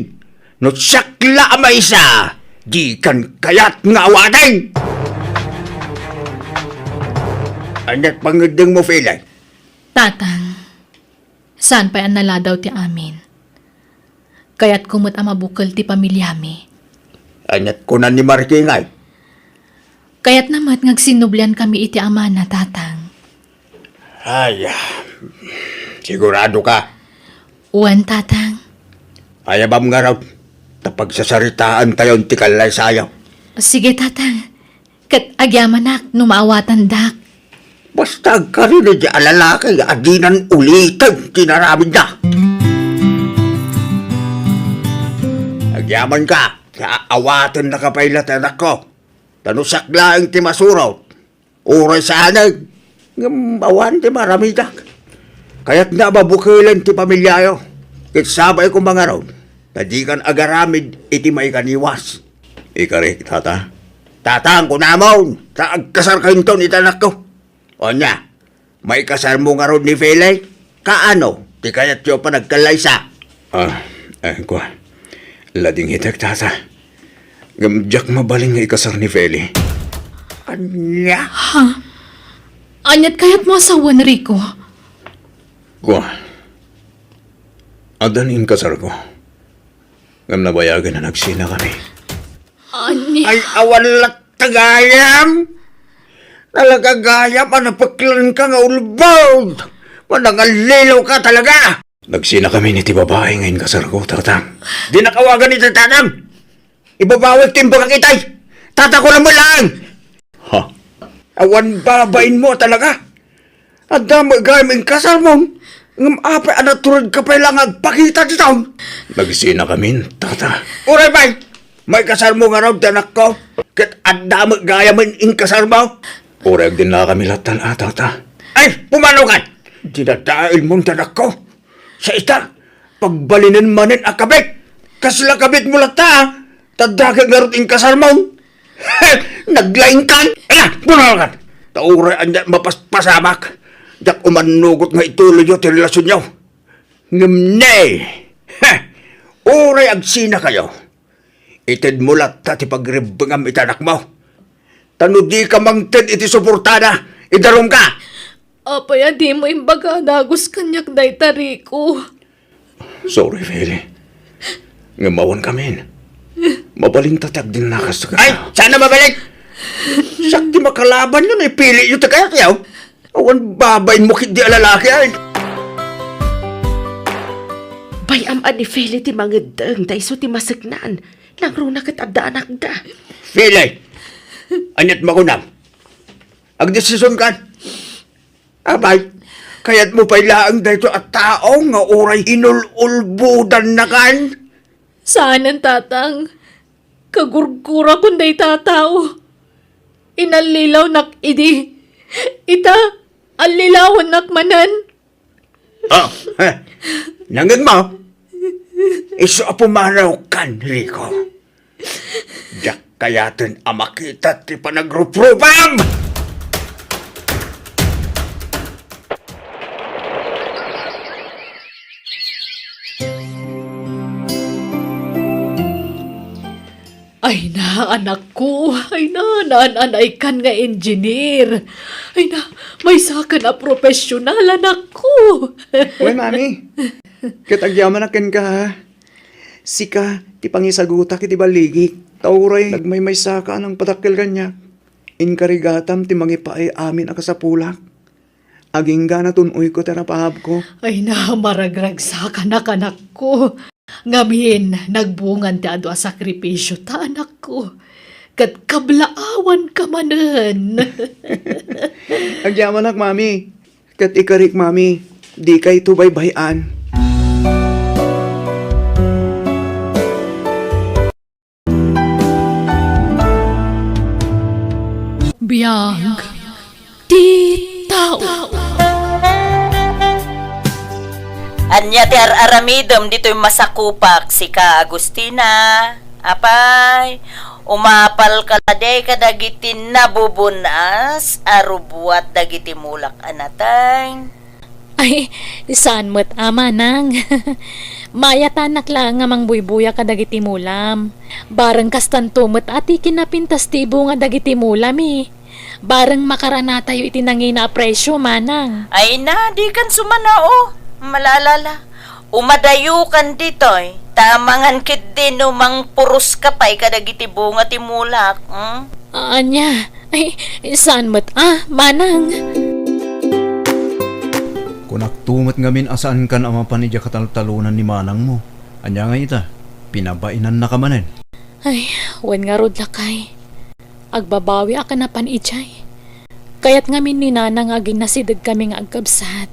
No siak la a maysa, dikan kayat nga awaten. Aniat pangngeddengmo, Feli? Tatang, saan pay a naladaw ti amin. Kayatko met a mabukel ti pamiliami. Aniat kuna ni Marky ngay? Kayatna met nga agsinnubliankami iti amana, Tatang. Ay, ah, siguradoka? Wen, Tatang. Ayabam ngarud, ta pagsasaritaantayon ti kallaysayo. Sige, Tatang. Ket agyamanak no maawatandak. Basta agkarina di a lalaki a dinan uliten ti inaramidna. Agyamanka, ta awatennaka pay la ti anakko. Ta no siak laeng ti masurot, uray saanen, ngem awan ti maaramidak. Kayatna a mabukelen ti pamiliayo, ket sabayko mangarud, ta dikan agaramid iti maikaniwas. Ikarik, tata? Tatang, kunamon, ta agkasarkayonton iti anakko. Ania, maikasarmo ngarud ni Feli? Kaano ti kayatyo a panagkallaysa? Ah, eh, kua. Ladingitek, tata. Ngem diak mabalin nga ikasar ni Feli. Ania? Ha? Aniat kayatmo a sawen, Rico? Kua. Adda ni inkasarko. Ngem nabayagen a nagsinakami. Ania? Ay, awan latta gayam. Talaga gayam a napeklanka nga ulbod. Manangallilaw ka talaga. Nagsinakami iti babai nga inkasarko, Tatang. Dinak awagan iti tatang. Ibabawik ti imbagak itay. Tatako lang mo lang. Ha? Awan babainmo talaga. Adda met gayam inkasarmon, ngem apay a naturedka pay la nga agpakita ditoy? Nagsinakamin, tata. Uray pay, maikasarmo ngarud ti anakko, ket adda met gayam inkasarmo. Uray agdinnakami lattan a, tata. Ay, pumanaw kan! Dinadaelmon ti anakko. Sa ita, pagbalinen manen a kabit. Kasla kabitmo latta, a? Ta dakkel ngarud inkasarmon. Naglaingkan. Ala, bunawakan. Ta uray ania mapaspasamak. Diak umannugot nga ituloyyo ti relasionyo. Ngem ne. Uray agsinakayo. Itedmo latta ti pagribbengam iti anakmo. Ta no dika mangted iti suportana, idarumka. Apay a dimo imbaga a dagus kaniak dayta, Rico? Sorry, Feli. Ngem awan kamin. Mabalinta ti agdinnakas ta. Ay, saan a mabalin? Siak ti makalabanyo no ipiliyo ti kayatyo. Awan babainmo ketdi a lalaki, ay. Bay-am a ni Feli ti mangeddeng ta isu ti maseknan. Nangruna ket adda anakda. Feli! Aniat makunam? Agdesisionkan? Apay, kayatmo pay laeng daytoy a tao nga uray inul-ulbodannakan? Saanen, Tatang. Kagurgurakon dayta a tao. Inallilawnak idi. Ita, allilawannak manen. Oh, eh, nangngegmo? Isu a pumanawkan, Rico. Diak kayaten a makita ti panagruprubam! Ay na, anakko. Ay na, naan-anaykan nga engineer. Ay na, maysakan a profesional, anakko. Uy, Mami. Ket agyamanak kenka, ha? Sika ti pangisagutak iti balligik. Ta uray nagmaymaysaka a nangpadakkel kaniak, inkarigatam ti mangipaay amin a kasapulak. Agingga natun-oyko ti napaabko. Ay na, maragragsakanak, anakko. Ngamin, nagbungan ti adu a sakripisiota, anakko. Ket kablaawanka manen. Agyamanak, Mami. Ket ikarik, Mami, dikayto baybay-an. Biag ti tao. Ania ti ar-aramidem ditoy masakupak, sika, Agustina? Apay, umapalka la di kadagiti nabubun-as a rubuat dagiti mulak a nateng? Ay, saan met a, manang. Mayatanak laeng nga mangbuybuya kadagiti mulam. Bareng kastanto met a ti kinapintas ti bunga dagiti mulami. Bareng makaranatayo iti nangina a presio, manang. Ay na, dikan sumanao. Malalala. Umadayokan ditoy, ta amangan ketdi no mangpuroska pay kadagiti bunga ti mulak, hmm? Ania? Ay, saan met a, manang? Kunakto met ngamin a saankan a mapan idiay kataltalonan ni manangmo. Ania ngay ita? Pinabainannaka manen? Ay, wen ngarud, lakay. Agbabawiak a napan idiay. Kayat ngamin ni nana nga aginasidegkami nga agkabsat.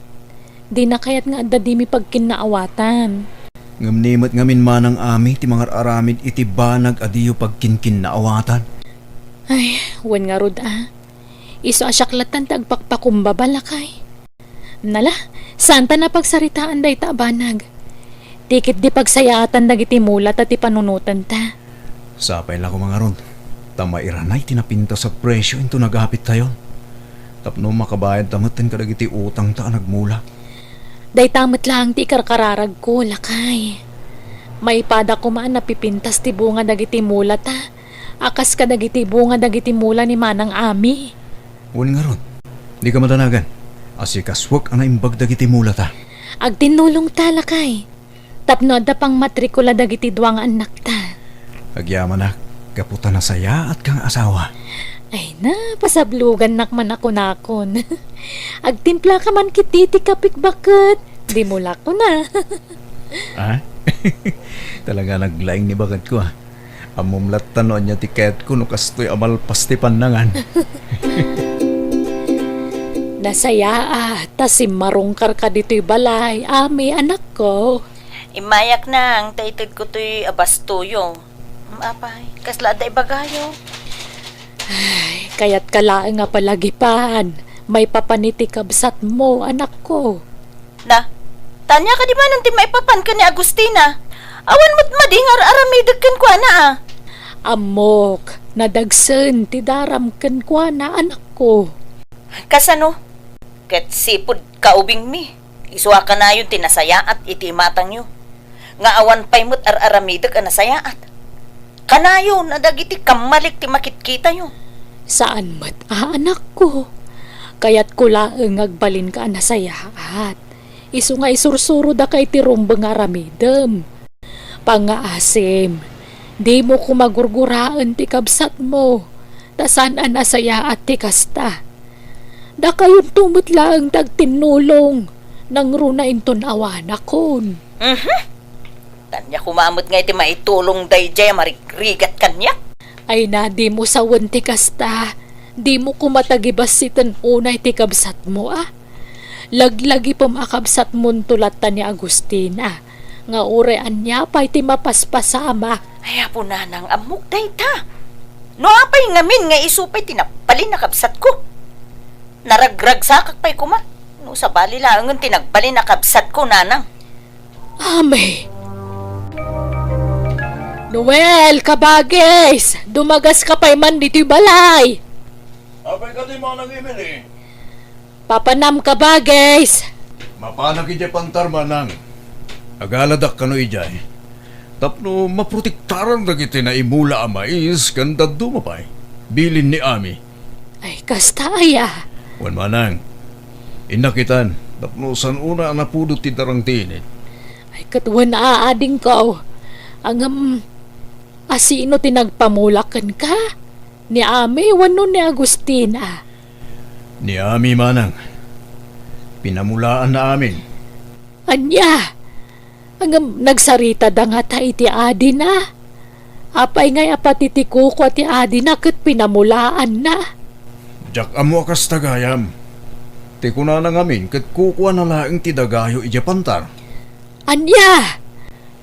Dina kayat nga adda dimi pagkinnaawatan. Ngem ni met ngamin manang, Ami, ti mangar-aramid iti banag a diyo pagkinkinnaawatan. Ay, wen ngarud a. Isu a siak lattan ti agpakpakumbaba, lakay. Nala, saanta a pagsaritaan dayta a banag. Ti ketdi pagsayaatan dagiti mula ta ti panunotanta. Sapay la koma ngarud, ta mairanay ti napintas a presio inton agapittayon. Tapno makabayadta metten kadagiti utangta a nagmula. Dayta met laeng ti ikarkararagko, lakay. Maipada koma a napipintas ti bunga dagiti mulata, a kas kadagiti bunga dagiti mula ni Manang Ami. Wen ngarud, dika madanagan. Asikasuek a naimbag dagiti mulata. Agtinnulongta, lakay. Tapno adda pangmatrikula dagiti dua nga annakta. Agyamanak, gapu ta nasayaatka nga asawa. Ay na, pasablogannak man a kunakon. Agtimplaka man ketdi ti kapek baket. Di mulakon a. Ah? Talaga naglaing ni baketko, ah. Ammom latta no ania ti kayatko no kastoy a malpas ti pannangan. Nasayaat ta simmarungkarka ditoy balay, Ami, anakko. Immayak nang ta itedko toy a bastoyo. Mm, apay, kasla adda ibagayo? Ay, kayatka laeng a palagipan. Maipapan iti kabsatmo, anakko. Na, ta ania kadi manen ti maipapan ken ni Agustina? Awan met madi nga ar-aramidek kenkuana, a. Ammok, nadagsen ti daram kenkuana, anakko. Kasano? Ket sipud kaubingmi, isu a kanayon ti nasayaat iti imatangyo. Nga awan pay met ar-aramidek a nasayaat. Kanayon a dagiti kammalik ti makitkitayo. Saan met a, anakko. Kayatko laeng nga agbalinka a nasayaat. Isu nga isursurod a kay ti rumbeng nga aramidem. Pangngaasim, dimo koma gurguraen ti kabsatmo, ta saan a nasayaat ti kasta. Dakayonto met laeng ti agtinnulong, nangruna inton awanakon. Mhm. Ania koma met nga iti maitulong daydiay a marigrigat kaniak? Ay na, dimo sawen ti kasta. Dimo koma tagibassiten unay ti kabsatmo, a. Laglagipem a kabsatmonto latta ni Agustina, nga uray ania pay ti mapaspasamak. Ay, Apo Nanang, ammok dayta. No apay ngamin nga isu pay ti nagbalin a kabsatko? Naragragsakak pay koma. No sabali laengen ti nagbalin a kabsatko, Nanang. Ame. Noel, kabagis! Dumagaska pay man ditoy balay! Apay kadi, Manang Emily? Papanam, kabagis! Mapanak idiay pantar, Manang. Agaladak kano idiay. Tapno maprotektaran dagiti naimula a mais ken dadduma pay. Bilin ni Ami. Ay, kasta aya? Wen, Manang. Innak itan, tapno saan-ona a napudot ti darang ti init. Ay, ket wen a, adingko. Ngem, asino ti nagpamula kenka? Ni Ami wenno ni Agustina? Ni Ami, Manang. Pinamulaanna amin. Ania? Ngem nagsaritada ngata iti adina? Apay ngay a pati ti kukua ti adina ket pinamulaanna? Diak ammo a kasta gayam. Ti kunana ngamin ket kukuana laeng ti dagayo idiay pantar. Ania?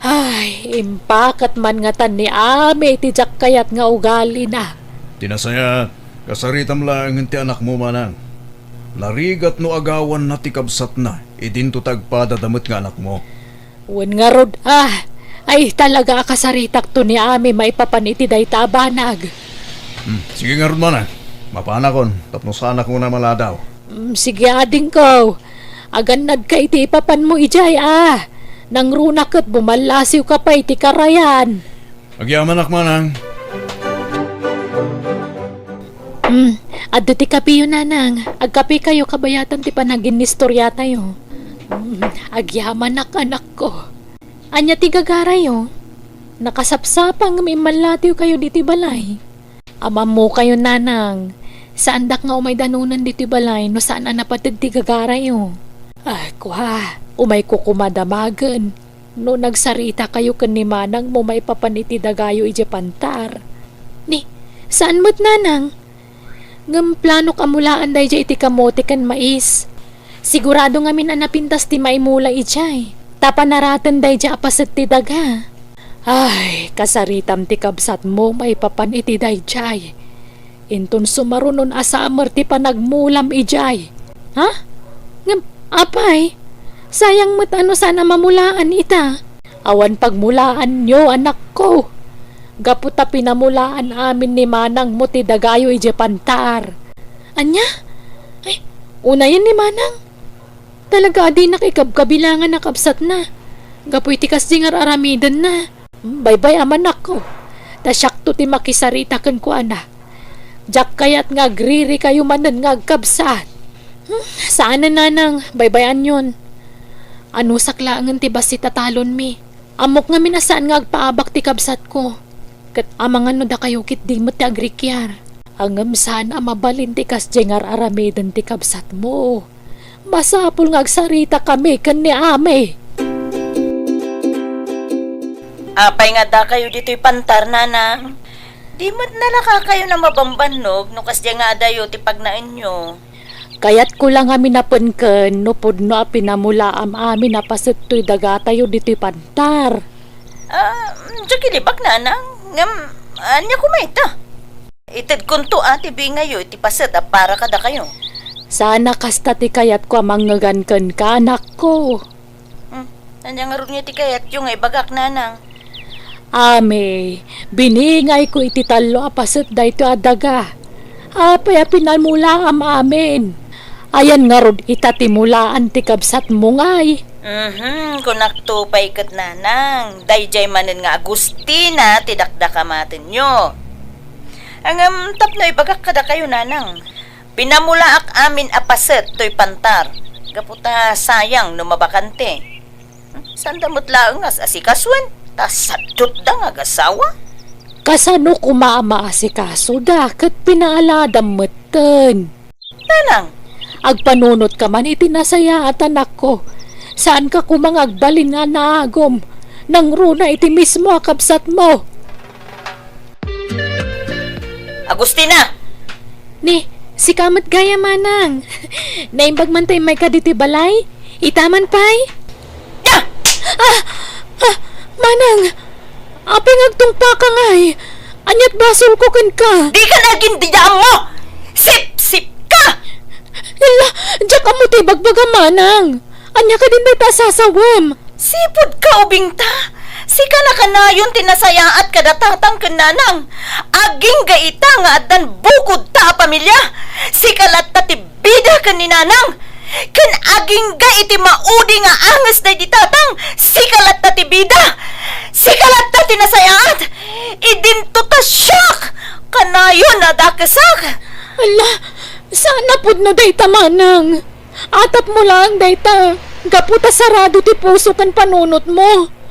Ay, impakat man ngatan ni Ami iti diak kayat nga ugalina. Ti nasayaat, kasaritam laengen ti anakmo, Manang. Narigat no agawanna ti kabsatna, idinto ti agpadada met nga anakmo. Wen ngarud, ah, ay talaga a kasaritakto ni Ami maipapan iti dayta a banag. Hmm, sige ngarud, Manang. Mapanakon, tapno saanak nga maladaw. Mm, sige, adingko. Agannadka iti ipapanmo idiay, a. Nangruna ket bumallasiwka pay iti karayan. Agyamanak, Manang. Mm, adda ti kapiyo, Nanang. Agkapikayo kabayatan ti panaginnistoryatayo. Mm, agyamanak, anakko. Ania ti gagarayo? Nakasapsapa ngem immallatiwkayo ditoy balay. Ammokayo, Nanang, saandak nga umay danunan ditoy balay no saan a napated ti gagarayo. Ah, kua, umayko koma damagen no nagsaritakayo ken ni Manangmo maipapan iti dagayo idiay pantar. Ni, saan met, Nanang? Ngem planok a mulaan daydiay iti kamote ken mais. Sigurado ngamin a napintas ti maimula idiay, ta panaraten daydiay a paset ti daga. Ay, kasaritam ti kabsatmo maipapan iti daydiay. Inton sumarunon a samer ti panagmulam idiay. Ha? Ngem, apay, sayang met a no saan a mamulaan ita. Awan pagmulaanyo, anakko. Gapu ta pinamulaan amin ni Manangmo ti dagayo idiay pantar. Ania? Ay, unayen ni Manang? Talaga a dinak ikabkabilangan a kabsatna. Gapu iti kasdi nga ar-aramidenna. Baybay-am, anakko. Ta siakto ti makisarita kenkuana. Diak kayat nga agririkayo manen nga agkabsat. Hmm, saanen, Nanang, baybay-anyon. Anusak laengen ti bassit a talonmi. Ammok ngamin a saan nga agpaabak ti kabsatko. Ket amangan no dakayo ketdi met ti agrikiar. Ngem saan a mabalin ti kasdiay nga ar-aramiden ti kabsatmo. Masapul nga agsaritakami ken ni Ami. Apay nga addakayo ditoy pantar, Nanang? Di met nalakakayon a mabambannog no kasdiay nga adayo ti pagnaenyo. Kayatko la ngamin a penken no pudno a pinamulaam amin a paset toy dagatayo ditoy pantar. Ah, diak ilibak, Nanang. Ngem, ania koma ita? Itedkonto a ti bingayo iti paset a para kadakayo. Saan a kasta ti kayatko a mangngegan kenka, anakko. Hmm, ania ngarud nga iti kayatyo nga ibagak, Nanang? Ami, biningayko iti tallo a paset daytoy a daga. Apay a pinamulaam amin? Ayan ngarud ita ti mulaan ti kabsatmo ngay? Mhm, kunakto pay ket, Nanang, daydiay manen nga Agustina ti dakdakamatenyo. Ngem tapno ibagak kadakayo, Nanang, pinamulaak amin a paset toy pantar, gapu ta sayang no mabakante. Saanda met laeng nga as-asikasuen, ta sadutda nga agasawa. Kasano koma a maasikasoda ket pinaaladam metten? Nanang! Agpanunotka man iti nasayaat, anakko. Saanka koma nga agbalin nga naagum. Nangruna iti mismo a kabsatmo. Agustina! Ni, Sika met gayam, manang. Naimbag man ta immayka ditoy balay? Ita man pay? Ah! Ah! Ah! Manang! Apay nga agtungpaka ngay? Ania't basolko kenka? Dika nagin dida ammo! Sipsipka! Hala, diak ammo ti ibagbagam, manang. Ania kadin dayta a sasawem? Sipudka, ubingta! Sika nakanayon ti nasayaat kada tatang ken nanang. Agingga ita nga addan bukodta a pamilia. Sika latta ti bida ken ni nanang. Ken agingga iti maudi nga anges daydi tatang. Sika latta ti bida. Sika latta ti nasayaat. Idinto ta siak kanayon a dakesak. Hala, saan a pudno dayta, manang. Atapmo laeng dayta, gapu ta sarado ti puso ken panunotmo.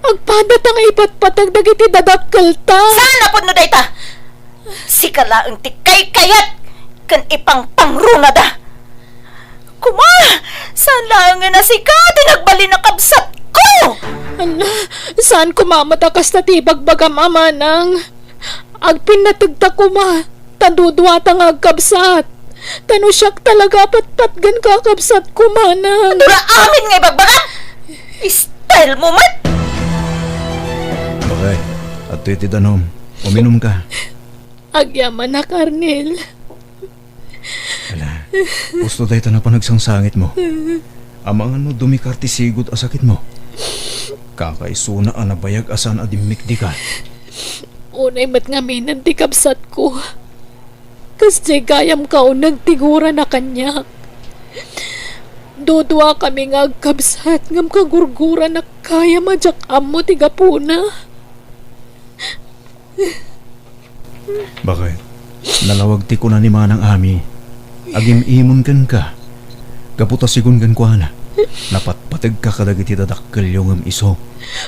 Agpadata nga ipatpateg dagiti dadakkelta. Saan a pudno dayta? Sika laeng ti kaykayat ken ipangpangronada. Kuma, saan laengen a sika ti nagbalin a kabsatko? Hala, saan koma met a kasta ti ibagbagam, manang. Agpinnategta koma, ta duduata nga agkabsat. Ta no siak talaga a patpatgenka a kabsatko, manang. Dura amin nga ibagbagam! Style mo met! Bakay, adtoy ti danum. Uminumka. Agyamanak, Arnel. Ala, husto dayta a panagsangsangitmo. Amangan no dumikar ti sigud a sakitmo. Kakaisuna a nabayag a saan a dimmikdika. Unay met ngaminen ti kabsatko. Kasdiay gayam kauneg ti gurana kaniak. Duduakami nga agkabsat ngem kagurguranak gayam a diak ammo ti gapuna. Bakit? Nalawag ti kuna ni Manang Ami. Agim-imon kenka. Gapu ta sigun kenkuana, napatpategka kadagiti dadakkelyo ngem isu.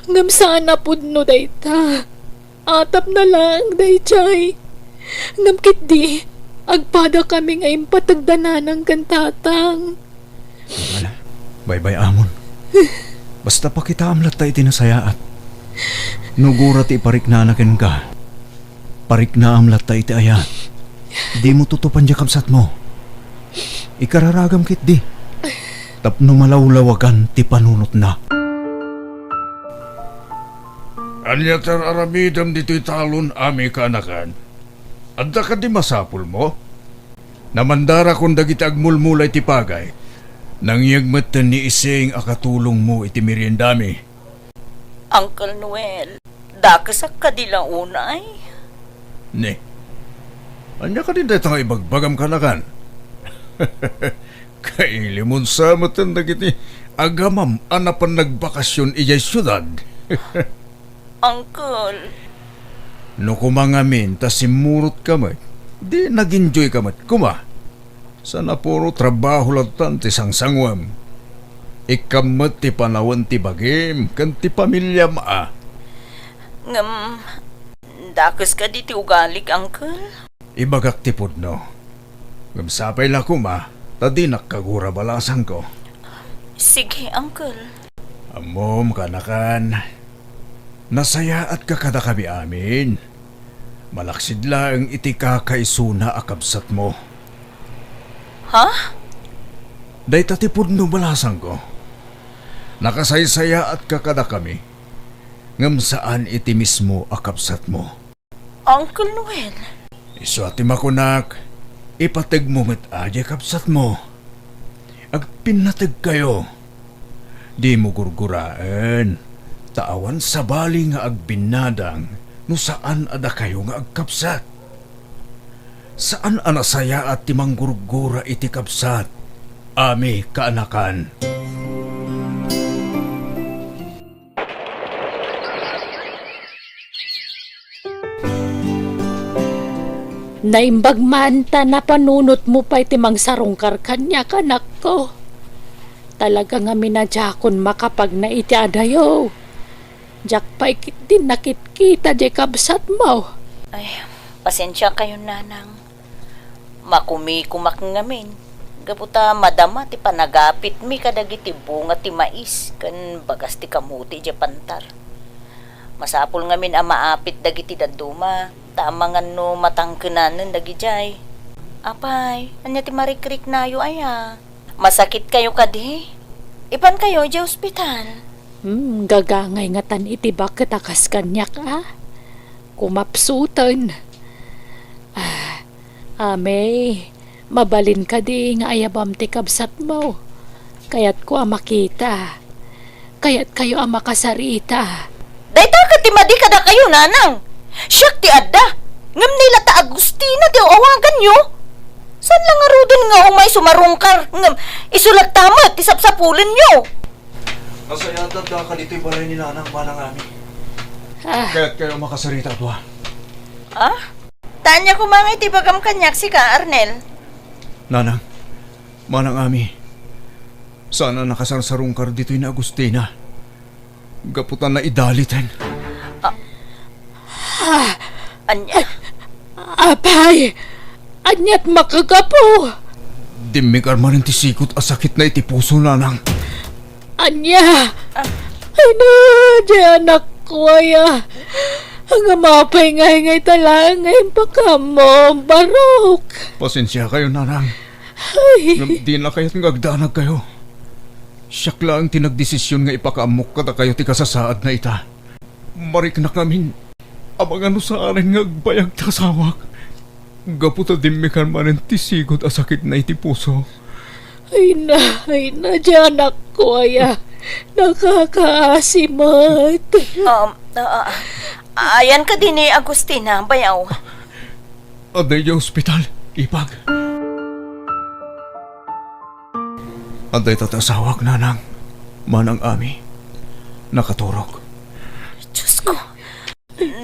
Ngem saan a pudno dayta. Atapna laeng daydiay. Ngem ketdi, agpadakami nga impateg da nanang ken tatang. Ala, baybay-amon. Basta pakitaam latta iti nasayaat. No gura ti ipariknana kenka, pariknaam latta iti ayat. Dimo tutupan diay kabsatmo. Ikararagam ketdi tapno malawlawagan ti panunotna. Ania ti ar-aramidem ditoy talon, Ami, kaanakan? Adda kadi masapulmo? Namandarakon dagiti agmulmula iti pagay. Nangyeg metten ni Ising a katulongmo iti meriendami. Uncle Noel, dakesak kadi la unay? Ne. Ania kadi dayta nga ibagbagam, kaanakan? Kailimon sa metten dagiti agamam a napan nagbakasyon idiay siudad. Uncle. No kuma ngamin ta simmurotka met, di nag-enjoyka met kuma. Sana puro trabaho lattan ti sangsanguem. Ikkam met ti panawen ti bagim ken ti pamiliam a. Ngem, dakes kadi ti ugalik, Uncle? Ibagak ti pudno. Ngem sapay la koma, ta dinak kagura balasangko. Sige, Uncle. Ammom, kaanakan, nasayaatka kadakami amin. Malaksid laeng iti kakaisuna a kabsatmo. Ha? Dayta ti pudno balasangko. Nakasaysayaatka kadakami, ngem saan iti mismo a kabsatmo. Uncle Noel. Isu a ti makunak, ipategmo met a diay kabsatmo. Agpinnategkayo. Dimo gurguraen, ta awan sabali nga agbinnadang no saan a dakayo nga agkabsat. Saan a nasayaat ti manggurgura iti kabsat, Ami, kaanakan. Naimbag man ta napanunotmo pay ti mangsarungkar kaniak, anakko. Talaga ngamin a diakon makapagna iti adayo. Diak pay ketdi nakitkita diay kabsatmo. Ay, pasensiakayon, nanang. Makumikumak ngamin, gapu ta madama ti panagapitmi kadagiti bunga ti mais ken bagas ti kamote idiay pantar. Masapul ngamin a maapit dagiti dadduma, ta amangan no matangkenanen dagidiay. Apay, ania ti marikriknayo aya? Masakitkayo kadi? Ipankayo idiay ospital. Hmm, gagangay ngatan iti baket a kas kaniak, a? Kumapsuten. Ah, Amey, mabalin kadi nga ayabam ti kabsatmo? Kayatko a makita. Kayatkayo a makasarita. Dayta ket ti madi kadakayo, nanang. Siak ti adda. Ngem ni la ta Agustina ti awaganyo. Saan la ngaruden nga umay sumarungkar, ngem isu latta met ti sapsapulenyo? Nasayaat latta ka ditoy balay ni nanang, manang Ami. Ah. Kayatkayo a makasarita a dua? Ah? Ta ania koma ngay ti ibagam kaniak, sika, Arnel? Nanang, manang Ami, saan a nakasarsarungkar ditoy ni Agustina. Gapu ta naidaliten. Ah. Ania? Apay, aniat makagapu? Dimmikar manen ti sigot a sakitna iti puso, nanang. Ania? Ah. Ay na, di anakko aya. Ngem apay ngay nga ita laeng nga impakaammo, barok? Pasensiakayo, nanang. Ay. Ngem dina kayat nga agdanagkayo. Siak laeng ti nagdesision nga ipakaammok kadakayo ti kasasaadna ita. Mariknak ngamin a mangano saanen nga agbayag ti asawak. Gapu ta dimmikar manen ti sigot a sakitna iti puso. Ay na, ay na, di anakko aya. Nakakaasi met. Um, ah, ah, ayan kadi ni Agustina, bayaw? Adda idiay ospital, ipag. Adda ita ti asawak, nanang, manang Ami. Nakaturog. Diosko,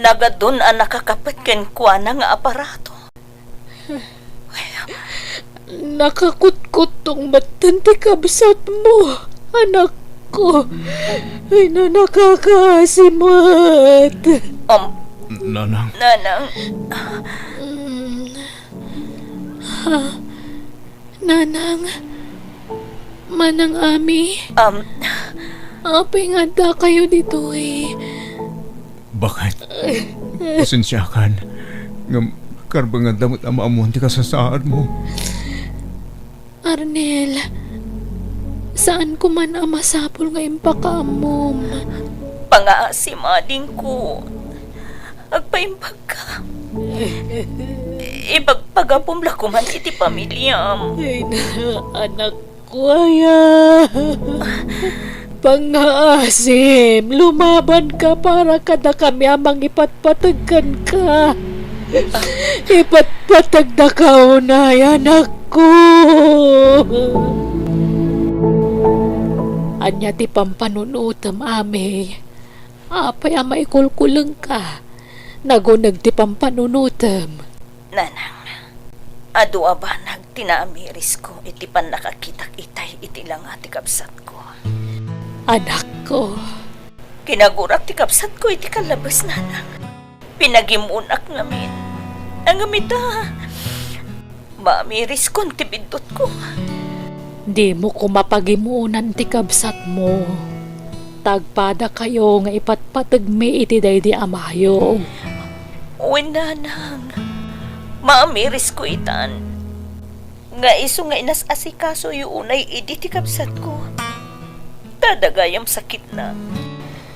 nagadun a nakakapet kenkuana nga aparato. Nakakutkuttong metten ti kabsatmo, anakko. Ay na, nakakaasi met. Um, Nanang. Nanang. Mm. Ha? Nanang? Manang Ami? Um, Apay nga addakayo ditoy? Bakit? Pasensiakan. Ngem, karbenganda met a maammuan ti kasasaadmo. Arnel, saanko man a masapul nga impakaammom. Pangaasim, adingko. Agpaimbagka. Ipagpagapom la koman iti pamiliam. Ay na, anakko aya. Pangaasim, lumabanka para kadakami a mangipatpateg kenka. Ipatpategdaka unay, anakko. Ania ti pampanunotem, Ami? Apay a maikulkulengka? Naguneg ti pampanunotem. Nanang, adu a banag ti naamirisko iti pannakakitak itay iti langa ti kabsatko. Anakko. Kinagurak ti kabsatko iti kallabes, nanang. Pinagimunak ngamin. Ngem ita, maamiriskon ti biddutko. Dimo koma pagimunan ti kabsatmo. Tagpadakayo nga ipatpategmi iti daydi a mayog. Wen, nanang. Maamirisko itan. Nga isu nga inas-asikasoyo unay idi ti kabsatko. Ta adda gayam sakitna.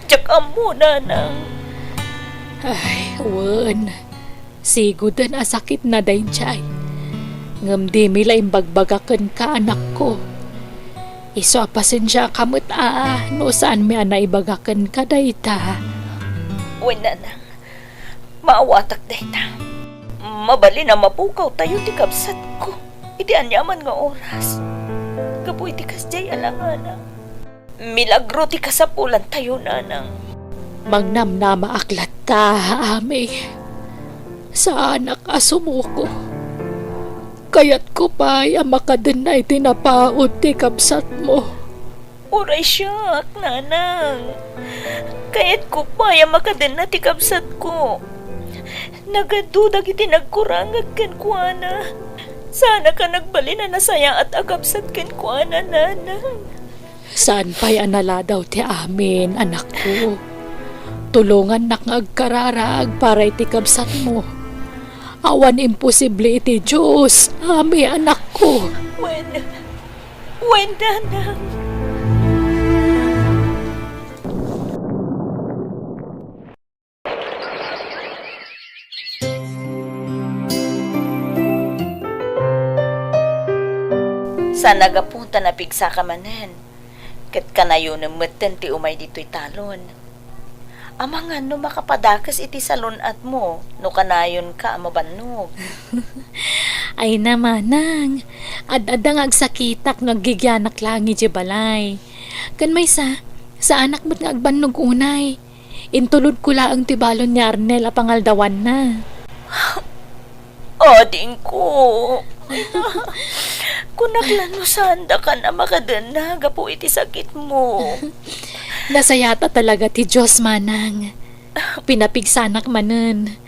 Diak ammo, nanang. Ay, wen. Sigoden a sakitna daydiay. Ngem dimi la imbagbagak kenka, anakko. Isu a pasensiaka met a no saanmi a naibaga kenka dayta. Wen, nanang. Maawatak dayta. Mabalin a mapukawtayo ti kabsatko iti aniaman nga oras. Gapu iti kasdiay a langana. Milagro ti kasapulantayo, nanang. Mangnamnamaak latta, Ami. Saanak a sumuko. Kayatko pay a makadenna iti napaut ti kabsatmo. Uray siak, nanang. Kayatko pay a makadenna ti kabsatko. Nagadu dagiti nagkurangag kenkuana. Saanak a nagbalin a nasayaat a kabsat kenkuana, nanang. Saan pay a naladaw ti amin, anakko. Tulongannak nga agkararag para iti kabsatmo. Awan imposible iti Dios. Amen, anakko. Wen, wen, nanang. Saan a gapu ta napigsaka manen, ket kanayonem metten ti umay ditoy talon. Amangan no makapadakes iti salun-atmo no kanayonka a mabannog. Ay na, manang, ad-adda nga agsakitak no aggigianak laeng idiay balay. Ken maysa, saanak met nga agbannog unay. Intulodko laeng ti balon ni Arnel a pangaldawanna. Adingko. Kunak la no saandakan a makadenna gapu iti sakitmo. Nasayat a talaga ti Dios, manang. Pinapigsanak manen.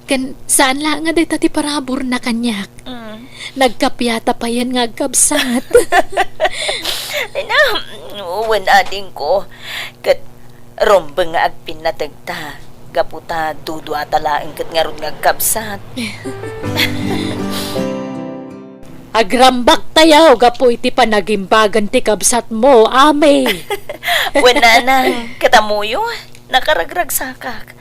Ken saan la nga dayta ti paraburna kaniak. Mm. Nagkapiata payen nga agkabsat. Ay na, wen adingko. Ket rumbeng nga agpinnategta. Gapu ta duduata laeng ket ngarud nga agkabsat. Agrambaktayo gapu iti panagimbagan ti kabsatmo, Ami. Wen nanang, ket ammoyo, nakaragragsakak.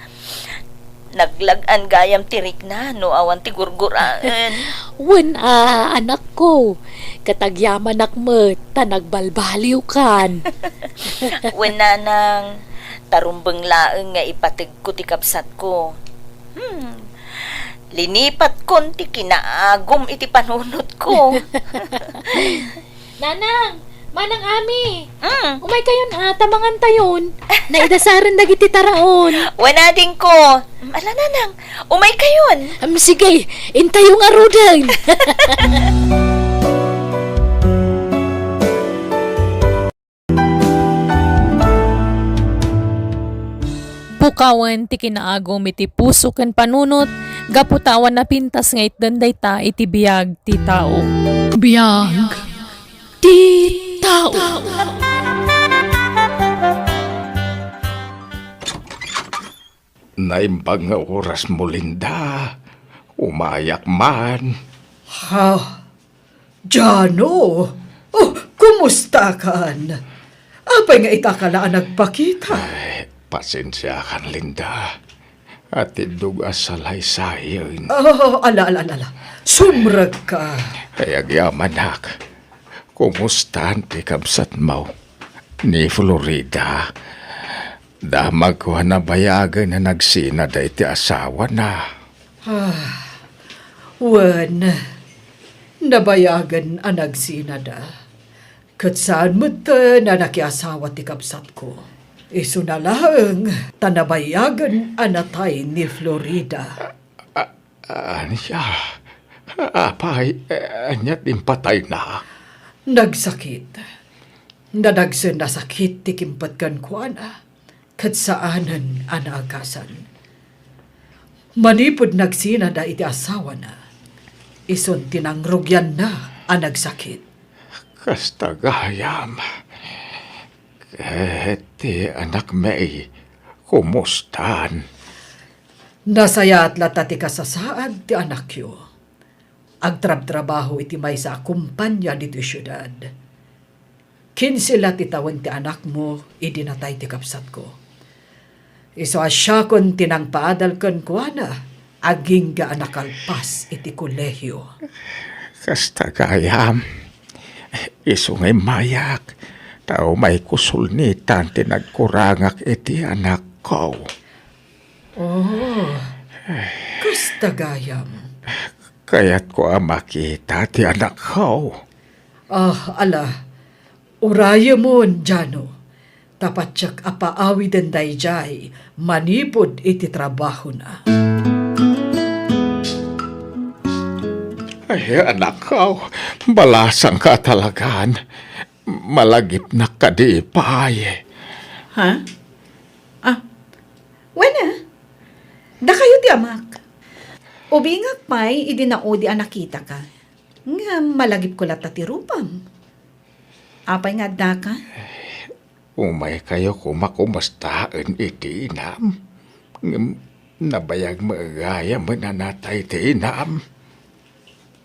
Naglag-an gayam ti rikna no awan ti gurguraen. Wen a, anakko, ket agyamanak met ta nagbalbaliwkan. Wen nanang, ta rumbeng laeng nga ipategko ti kabsatko. Hmm. Linipatkon ti kinaagum iti panunotko. Nanang! Manang Ami! Mm. Umaykayon a, ta mangantayon. Naidasaren dagiti taraon. Wen adingko. Ala, nanang, umaykayon. Am, sige, intayo ngaruden. Pukawen ti kinaagum iti puso ken panunot gapu ta awan napintas nga itden dayta iti biag ti tao. Biag ti tao. Naimbag nga orasmo, Linda. Umayak man. Ha? Jano? Oh, kumustakan? Apay nga itaka la a nagpakita? Ay, pasensiakan, Linda. Atiddog a salaysayen. Ah, ala, ala, ala, ala. Sumrekka. Ay, agyamanak. Kumustan ti kabsatmo? Ni Florida. Damagko a nabayagen a nagsinada iti asawana. Ah, wen, nabayagen a nagsinada. Ket saan metten a nakiasawa ti kabsatko. Isuna laeng ta nabayagen a natay ni Florida. A-, ania? Apay, ania ti impatayna? Nagsakit. Nadagsen a sakit ti kimpet kenkuana. Ket saanen a naagasan. Manipud nagsinada iti asawana, isun ti nangrugianna a nagsakit. Kasta gayam. Ket ti anakmi, kumustan? Nasayaat latta ti kasasaad ti anakyo. Agtrabtrabaho iti maysa a kompania ditoy siudad. Kinse la ti tawen ti anakmo idi natay ti kabsatko. Isu a siakon ti nangpaadal kenkuana, agingga a nakalpas iti kolehio. Kasta gayam, isu nga immayak, ta umayko sulnitan ti nagkurangak iti anakko. Oh, kasta gayam. Kayatko a makita ti anakko. Ah, ala, urayemon, Jano. Ta patiek a paawiden daydiay manipud iti trabahona. Ay, anakko, balasangka talagan. Malagipnak kadi pay. Ha? Ah, wen a. Dakayo ti amak. Ubingak pay idi naudi a nakitaka. Ngem malagipko latta ti rupam. Apay nga addaka? Umaykayo koma kumustaen iti inam. Ngem Nabayag met gayam a natay ti inam.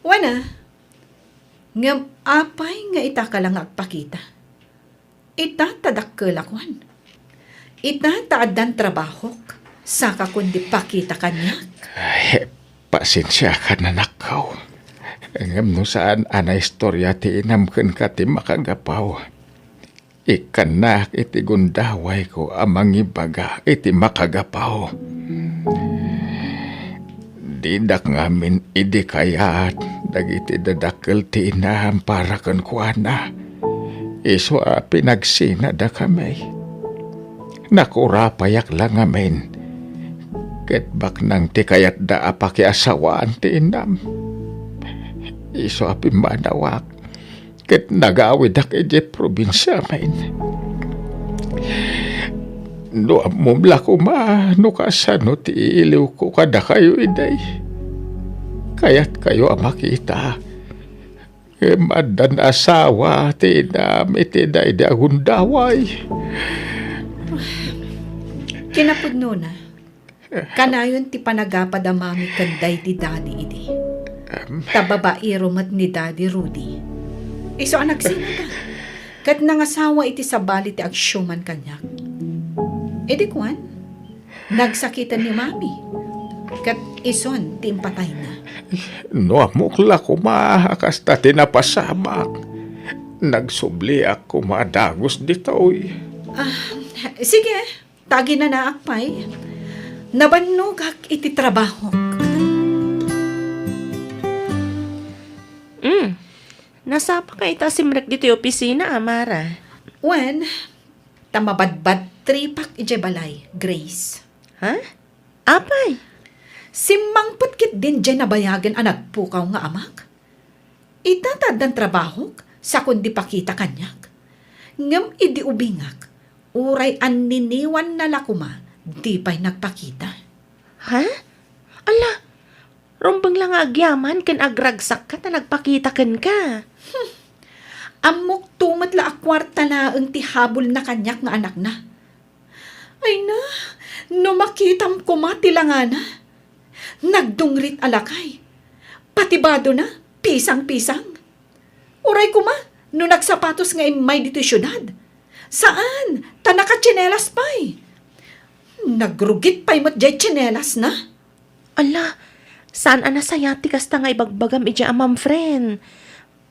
Wen a, ngem apay nga ita ka la nga agpakita? Ita ta dakkelak, wen. Ita ta addan trabahok, saka kundi pakita kaniak. Ay, pasensiakan, anakko. Ngem no saan a naistorya ti inam kenka ti makagapu, ikkannak iti gundawayko a mangibaga iti makagapu. Didak ngamin idi kayat dagiti dadakkel ti inam para kenkuana. Isu a pinagsinadakami. Nakurapayak la ngamin ket baknang ti kayatda a pakiasawaan ti inam. Isu a pimmanawak ket nagawidak idiay probinsiamin. No ammom la koma no kasano ti iliwko kadakayo idi. Kayatkayo a makita, ngem addan asawa ti inam iti daydi a gundaway. Kinapudnona, kanayon ti panagapad a mami ken daydi daddy idi. Em. Ta babaero met ni Daddy Rudy. Isu a nagsinada. Ket nangasawa iti sabali ti agsiuman kaniak. Idi kuan, nagsakiten ni mami. Ket isun ti impatayna. No ammok la koma a kasta ti napasamak, nagsubliak koma dagus ditoy. Ah, sige. Ta aginanaak pay, nabannogak iti trabahok. Mm. Nasapa ka ita a simrek ditoy opisina, a, Mara? Wen, ta mabadbadtripak idiay balay, Grace. Ha? Apay? Simmangpet ketdin diay nabayagen a nagpukaw nga amak. Ita ta addan trabahok, sakon di pakita kaniak. Ngem idi ubingak, uray anniniwanna la koma, di pay nagpakita. Ha? Ala, rumbeng la nga agyaman ken agragsakka ta nagpakita kenka. Hmm. Ammok to met la a kuarta laeng ti habulna kaniak nga anakna. Ay na, no makitam koma ti langana. Nagdungrit a lakay. Pati badona, pisang-pisang. Uray koma, no nagsapatos nga immay ditoy siudad. Saan, ta nakatsinelas pay. Nagrugit pay met diay tsinelasna. Ala, saan a nasayaat ti kasta nga ibagbagam idiay a, Ma'am Fren.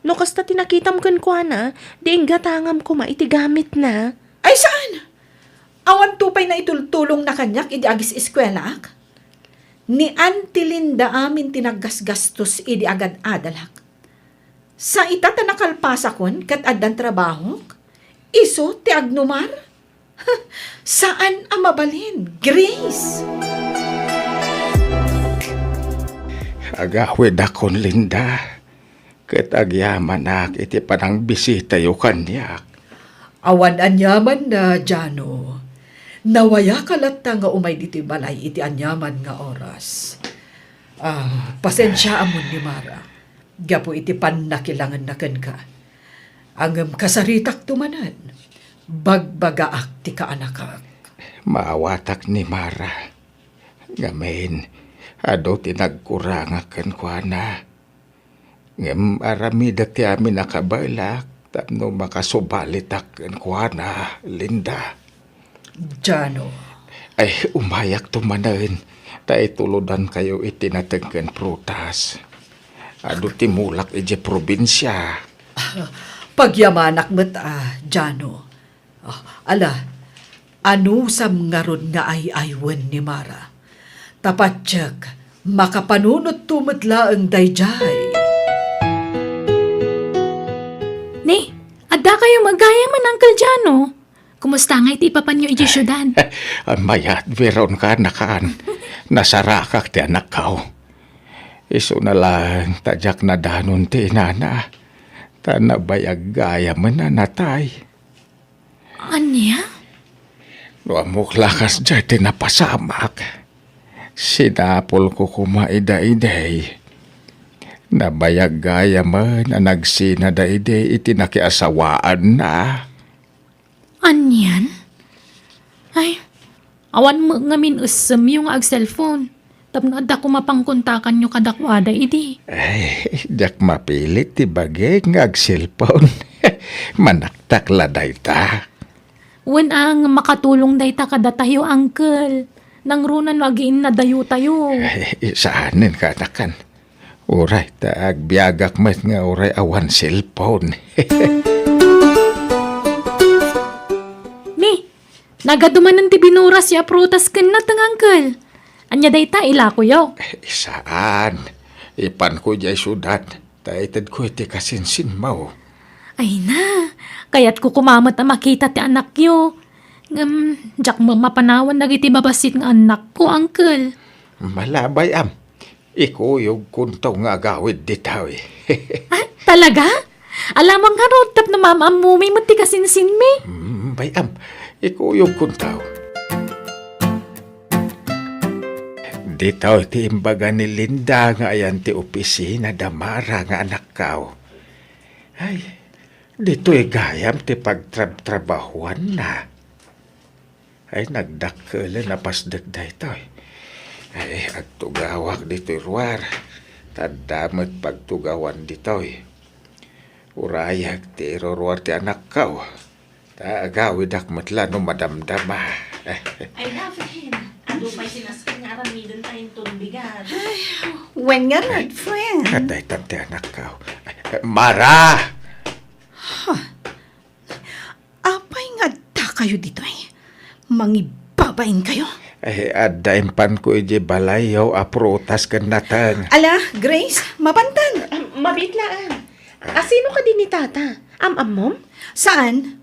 No kasta ti nakitam kenkuana, di inggatangam koma iti gamitna. Ay, saan? Awan to pay naitultulongna kaniak idi agis-eskuelaak? Ni Auntie Linda amin ti naggasgastos idi agad-adalak. Sa ita ta nakalpasakon ket addan trabahok, isu ti agnumar? Saan a mabalin, Grace? Agawidakon, Linda, ket agyamanak iti panangbisitayo kaniak. Awan aniamanna, Jano. Nawayaka latta nga umay ditoy balay iti aniaman nga oras. Ah, pasensiaamon ni Mara gapu iti pannakilangenna kenka. Ngem kasaritakto manen, bagbagaak ti kaanakak. Maawatak ni Mara. Ngamin, adu ti nagkurangak kenkuana. Ngem aramidek ti amin a kabaelak tapno makasubalitak kenkuana, Linda. Jano. Ay, umayakto manen, ta itulodankayo iti nateng ken prutas. Adu ti mulak idiay probinsia. Pagyamanak met a, Jano. Ah, ala, anusam ngarud nga ay-aywen ni Mara? Ta patiek, makapanunotto met laeng daydiay. Ni, adda kayo met gayamen, Uncle Jano? Kumusta ngay ti ipapanyo idiay siudad? Mayat, biron ka, nakan. Nasarakak ti anakko. Isuna laeng ta diak nadanon ti inana, ta nabayag gayamen a natay. Ania? No ammok la kasdiay ti napasamak, sinapulko koma ida idi. Nabayag gayamen a nagsinada idi iti nakiasawaanna. Anian? Ay, Awan met ngamin essemyo nga agselpon. Tapno adda koma pangkontakanyo kadakuada idi. Ay, diak mapilit ti bagik nga agselpon. Manaktak la dayta. Wen a, makatulong dayta kadatayo, uncle. Nangruna no agiinnadayotayo. Ay, saanen, kaanakan. Uray, ta agbiagak met nga uray awan cellphone. Ni, nagadu manen ti binuras ya prutas ken nateng, uncle. Ania dayta, ilakoyo? Saan. Ipanko idiay siudad. Ta itedko iti kasinsinmo. Ay na, kayatko koma met a makita ti anakyo. Ngem, diak met mapanawan dagiti babassit nga annakko, uncle. Malabay, am. Ikuyogkonto nga agawid ditoy. Ah, talaga? Alamang ngarud tapno maam-ammomi met ti kasinsinmi. Mm, bay-am, ikuyogkonto. Ditoy ti imbaga ni Linda nga ayan ti opisina da Mara nga anakko. Ay, ditoy gayam ti pagtrabtrabahuanna. Ay, nagdakkelen a pasdek daytoy. Ay, agtugawak ditoy ruar. Ta adda met pagtugawan ditoy. Urayek ti iruruar ti anakko. Ta agawidak met la no madamdama. Ay, na, friend. Adu pay sinaskat nga aramiden ta inton bigat. Ay, wen ngarud, friend. Adda itan ti anakko. Mara! Huh. Apay nga addakayo ditoy? Mangibabain kayo? Eh, adda impanko idiay balayyo a prutas ken nateng. Ala, Grace, mapantan. Ah, mabiit laeng. Asino kadi ni Tata? Am-ammom? Saan?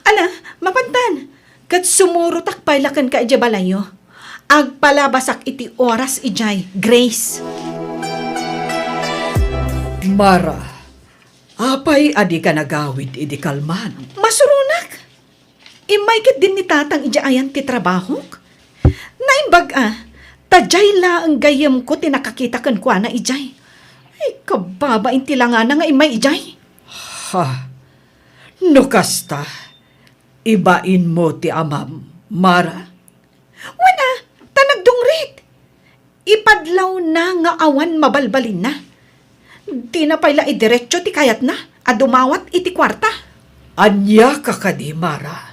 Ala, mapantan. Ket sumurotak pay la kenka idiay balayyo. Agpalabasak iti oras idiay, Grace. Mara, apay a dika nagawid idi kalman? Masuronak. Immay ketdin ni Tatang idiay ayan ti trabahok. Naimbag a, ta diay laeng gayyemko ti nakakita kenkuana idiay. Ay, kababain ti langana nga immay idiay. Ha? No kasta, ibainmo ti amam, Mara. Wen a, ta nagdungrit. Ipadlawna nga awan mabalbalinna. Dina pay la idiretso ti kayatna a dumawat iti kuarta. Ania ka kadi, Mara?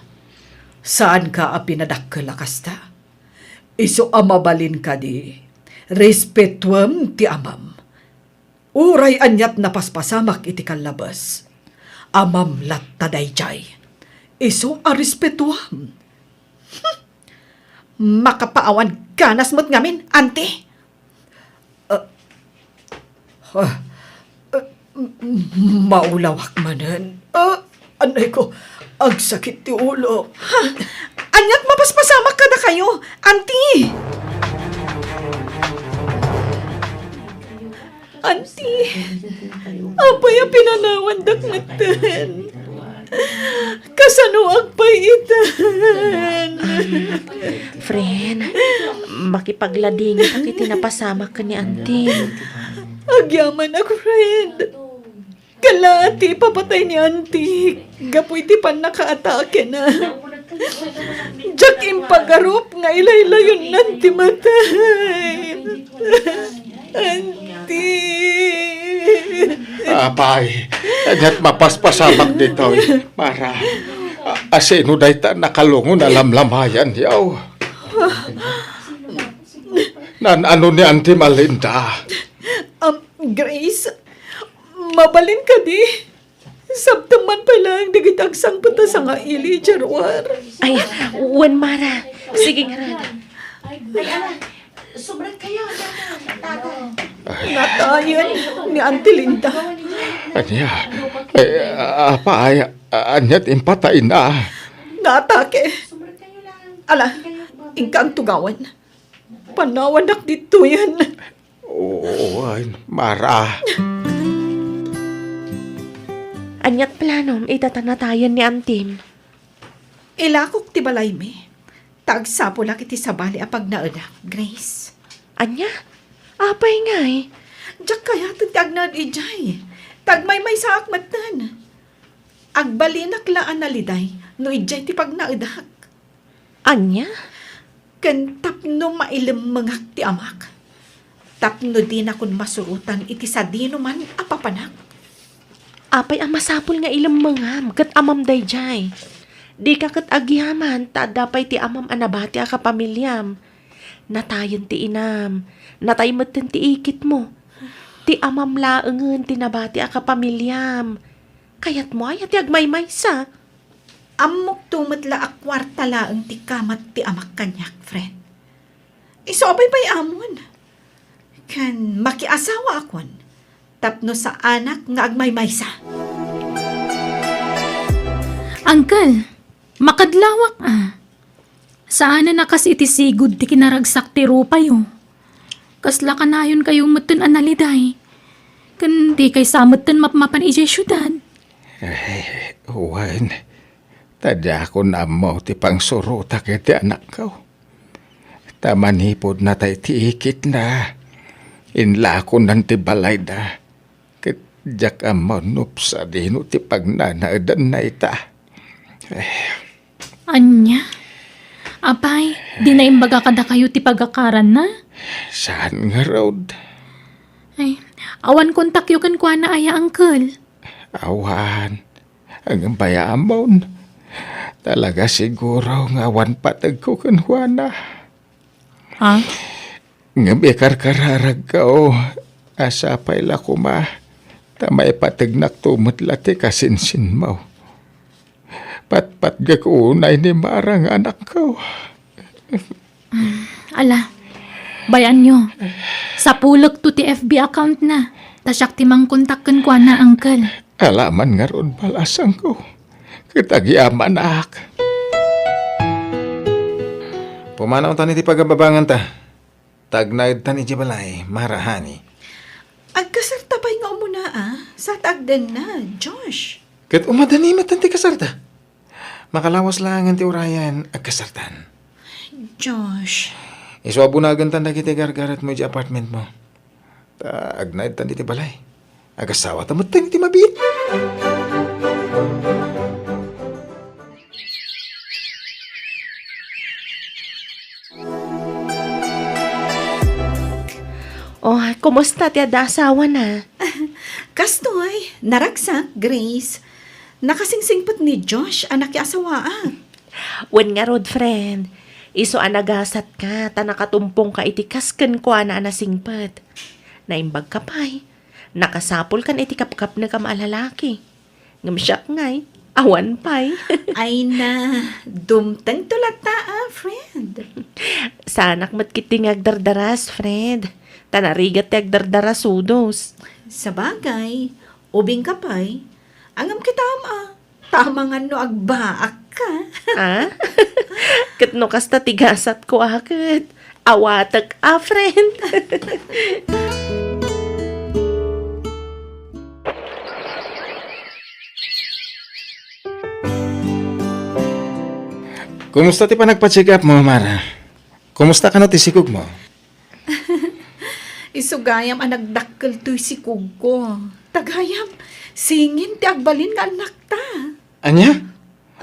Saanka a pinadakkel a kasta? Isu a mabalin kadi, respetuem ti amam. Uray aniat napaspasamak iti kallabes, amam latta daydiay. Isu a respetuam. Hmm. Makapaawan ganas met ngamin, Auntie. Ah, ah, ah, m-, m-, maulawak manen. Ah, anay ko, agsakit ti ulo. Ha? Aniat mapaspasamak kadakayo, Auntie? Auntie, apay a pinanawandak metten? Kasanoak pay itan? Friend, makipagladingitak iti napasamak ken ni Auntie. Agyamanak, friend. Kala ti ipapatay ni Auntie gapu iti pannakaatakena. Diak impagarup nga ilaylayonnan ti matay. Auntie. Apay, ket mapaspasamak ditoy, Mara. A-, asino dayta nakalungon a lamlamayan, yaw? Naan-ano ni Auntie Malinda? Um, Grace, mabalin kadi? Sabtem man pay laeng dagiti agsangpet a sangaili idiay ruar. Ay, wen, Mara. Sige ngarud. Ay, ala, subrek kayo, tata. Natayen ni Auntie Linda. Ania? Ay, apay, ania ti impatayna? Naatake. Ala, inka agtugawan. Panawannak ditoyen. Oo, ay, Mara. Aniat planom ita ta natayen ni Auntie? Ilakok ti balaymi, ta agsapulak iti sabali a pagnaedak, Grace. Ania? Apay ngay? Diak kayaten ti agnaed idiay. Ta agmaymaysaak metten. Agbalinak la a naliday no idiay ti pagnaedak. Ania? Ken tapno mailemmengak ti amak, tapno dinakon masurotan iti sadinoman a papanak. Apay a masapul nga ilemmengam ket amam daydiay? Dika ket agyaman ta adda pay ti amam a nabati a kapamiliam. Natayen ti inam, natay metten ti ikitmo. Ti amam laengen ti nabati a kapamiliam. Kayatmo aya ti agmaymaysa? Ammokto met la a kuarta laeng ti kamat ti amak kaniak, friend. Isu a baybay-amon. Ken makiasawaakon tapno saanak nga agmaymaysa. Uncle, makadlawak a. Saanen a kas iti sigud ti kinaragsak ti rupayo. Kasla kanayonkayo metten a naliday. Ken dikay sa metten mapmapan idiay siudad. Eh, wen, ta diakon ammo ti pangsurotak iti anakko. Ta manipud natay ti ikitna, inlakonan ti balayda. Ket diak ammo no sadino ti pagnanaedanna ita. Eh. Ania? Apay, di naimbag kadakayo ti pagakaranna? Saan ngarud? Ay, awan kontakyo kenkuana aya, uncle? Awan. Ngem bay-amon. Talaga siguro nga awan pategko kenkuana. Ha? Ngem ikarkararagko, a sapay la koma, ta maipategnakto met la ti kasinsinmo. Patpatgek unay ni Mara nga anakko. Ala, bay-anyo. Sapulekto ti F B account na. Ta siak ti mangkontak kenkuana, uncle. Ala man ngarud, balasangko. Ket agyamanak. Pumanawtan iti pagababanganta. Ta agnaedtan idiay balay, Mara, honey. Agkasarta pay nga umuna, a? Sa ta agdenna, Josh. Ket umadani metten ti kasarta. Makalawas laengen ti urayan, agkasartan. Josh. Isu a bunagentan dagiti gargaretmo idiay apartmentmo. Ta agnaedtan iti balay. Agasawata metten iti mabiit. Oh, kumusta ti adda asawana? Kastoy, naragsak, Grace. Nakasingsingpet ni Josh a nakiasawaak. Wen ngarud, friend. Isu a nagasatka ta nakatumpongka iti kas kenkuana a nasingpet. Naimbagka pay. Nakasapulkan iti kapkapnekam a lalaki. Ngem siak ngay, awan pay. Ay na, dumtengto latta a, friend. Saanak met ketdi nga agdardaras, friend. Ta narigat ti agdardarasudos. Sabagay, ubingka pay. Ngem kitam a, tama nga no agbaakka. Ah? Ket no kasta ti gasatko a ket, awatek a, friend. Kumusta ti panagpa-check up mo, Mara? Kumusta kano ti sikog mo? Isu gayam a nagdakkel toy sikogko. Ta gayam, singin ti agbalin nga annakta. Ania?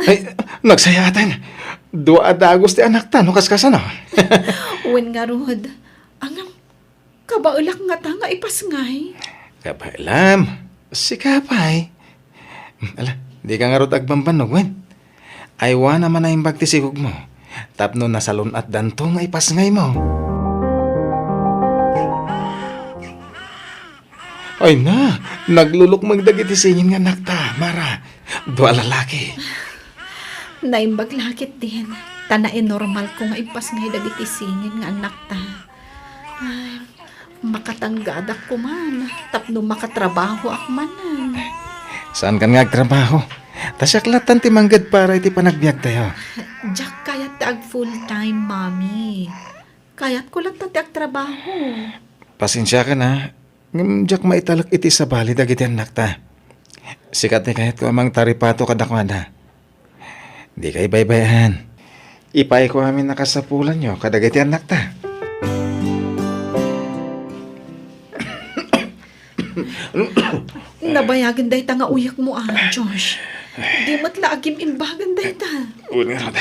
Ay, nagsayaatan. Dua a dagus ti annakta, no kaskasano? Wen ngarud. Ngem, kabaelak ngata nga ipasngay. Kabaelam. Sika pay. Ala, dika ngarud agbambannog, wen? Aywana man a imbag ti sikogmo, tapno nasalun-atdanto nga ipasngaymo. Ay na, naglulukmeng dagiti singin nga annakta, Mara. Dua a lalaki. Naimbag la ketdin, ta nainormalko nga ipasngay dagiti singin nga annakta. Ay, makatanggadak koman tapno makatrabahoak manen. Saankan nga agtrabaho? Ta siak lattan ti mangged para iti panagbiagtayo. Diak kayat ti ag full-time, Mami. Kayatko latta ti agtrabaho. Pasensiakan a, ngem diak maitalek iti sabali dagiti annakta. Sika ti kayatko a mangtaripato kadakuada. Dikay baybay-an. Ipaayko amin a kasapulanyo kadagiti annakta. Nabayagen dayta nga uyekmo a, Josh. Di met la agim-imbagen dayta. Wen ngarud.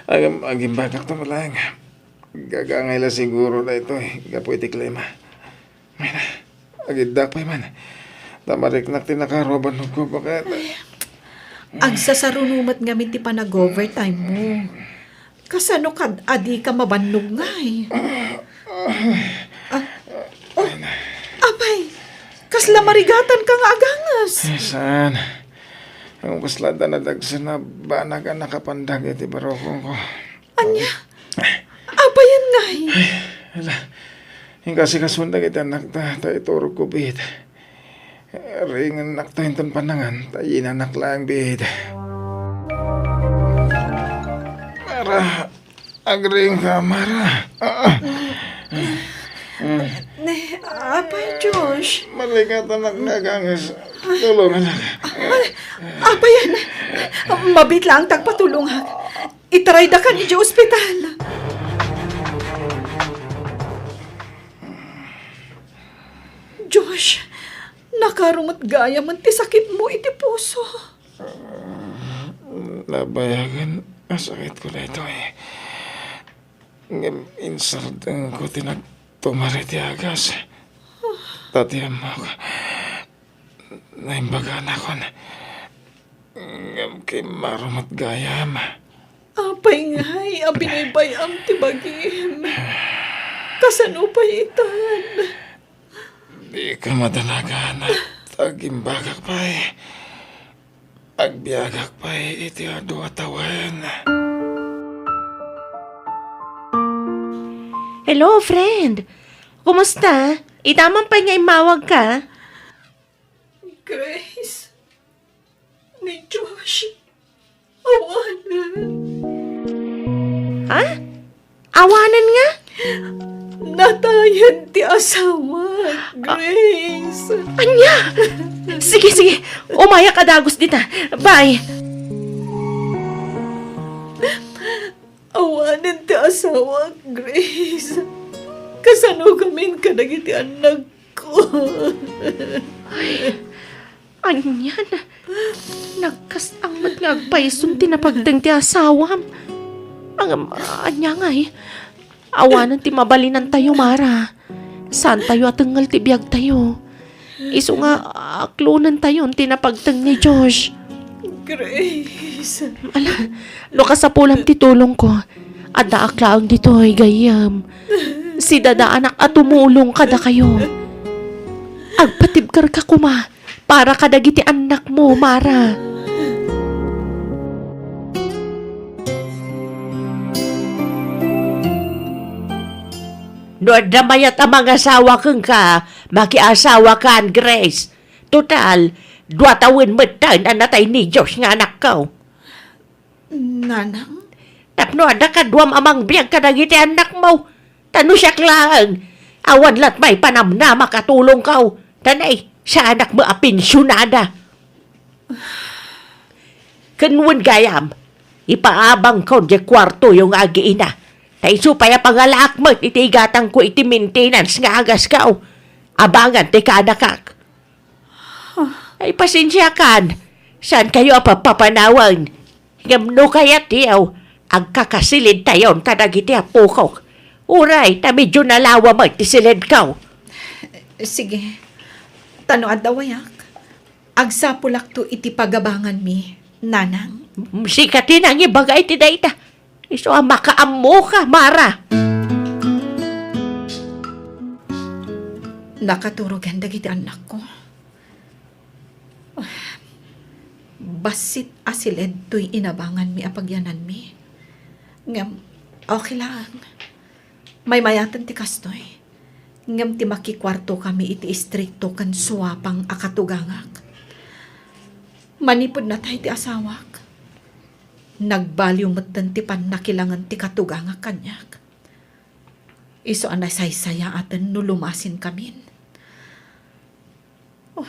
Agim-, agimbagakto met laeng. Gagangay la siguro daytoy gapu iti klima. Mayna, agiddak pay man. Ta mariknak ti nakaro a bannogko, baket. Agsasaruno met ngamin ti panag-overtime mo. Kasano kad a dika mabannog ngay? Ah, oh, apay, kasla marigatanka nga aganges? Eh, saan? Ang kasla da nadagsen a banag a nakapandag iti barukongko. Ania? Apayen ngay? Ala, inkasikasuan dagiti annakta, ta iturogko biit. Ringennakto inton panangan, ta yinanak laeng biit. Mara, agriingka, Mara. Ah, ah. Ne, apay, Josh. Marikatanak nga aganges. Tulonganak. Ay, apayen. Mabiit laeng ti agpatulongak. Itaraydakan idiay ospital. Josh, nakaro met gayamen ti sakitmo iti puso. Nabayagen a sakitko daytoy. Ngem insardengko ti nagtumar iti agas. Ta ti ammok, naimbaganak. Ngem kimmaro met gayam. Apay ngay a binaybay-am ti bagim? Kasano pay itan? Dika madanagan, ta agimbagak pay. Agbiagak pay iti adu a tawen. Hello, friend. Kumusta? Ita man pay nga immawagka? Grace, ni Josh, awanen. Ha? Awanen nga? Natayen ti asawak, Grace. Ania? Sige, sige. Umayak a dagus dita. Bye. Awanen ti asawak, Grace. Kasano ngamin kadagiti annakko? Ay, anian? Nagkasang met nga agpayson ti napagteng ti asawam. Ngem, ania ngay? Awanen ti mabalinantayo, Mara. Saantayo a tengngel ti biagtayo. Isu nga, aklonentayon ti napagteng ni Josh. Grace. Ala, no kasapulam ti tulongko, addaak laeng ditoy, gayyem. Sidadaanak a tumulong kadakayo. Agpatibkerka koma para kadagiti annakmo, Mara. No adda mayat a mangasawa kenka, makiasawakan, Grace. Total, dua tawen metten a natay ni Josh nga anakko. Nanang? Tapno adda kaduam a mangbiag kadagiti annakmo. Ta no siak laeng, awan latmay panamnamak a tulongko. Ta nay, saanak met a pensionada. Ken wen gayam, ipaabangkon diay kuartoyo nga agiina. Ta isu pay a pangalaak met iti igatangko iti maintenance nga agasko. Abangan ti kaanakak. Ay, pasensiakan. Saankayo a papapanawen. Ngem no kayatyo, agkakasilidtayon kadagiti apokok. Uray, ta medio nalawa met ti silidko. Sige. Ta no adda wayak, agsapulakto iti pagabanganmi, Nanang. Sika ti nangibaga iti dayta. Isu a makaammoka, Mara. Nakaturogen dagiti annakko. Bassit a silid toy inabanganmi a pagyananmi. Ngem, okay laeng. Maymayaten ti kastoy. Ngem ti makikuartokami iti istrikto ken suapang a katugangak. Manipud natay ti asawak, nagbaliw metten ti pannakilangen ti katugangak kaniak. Isu a nasaysayaaten no lumasinkamin. Oh,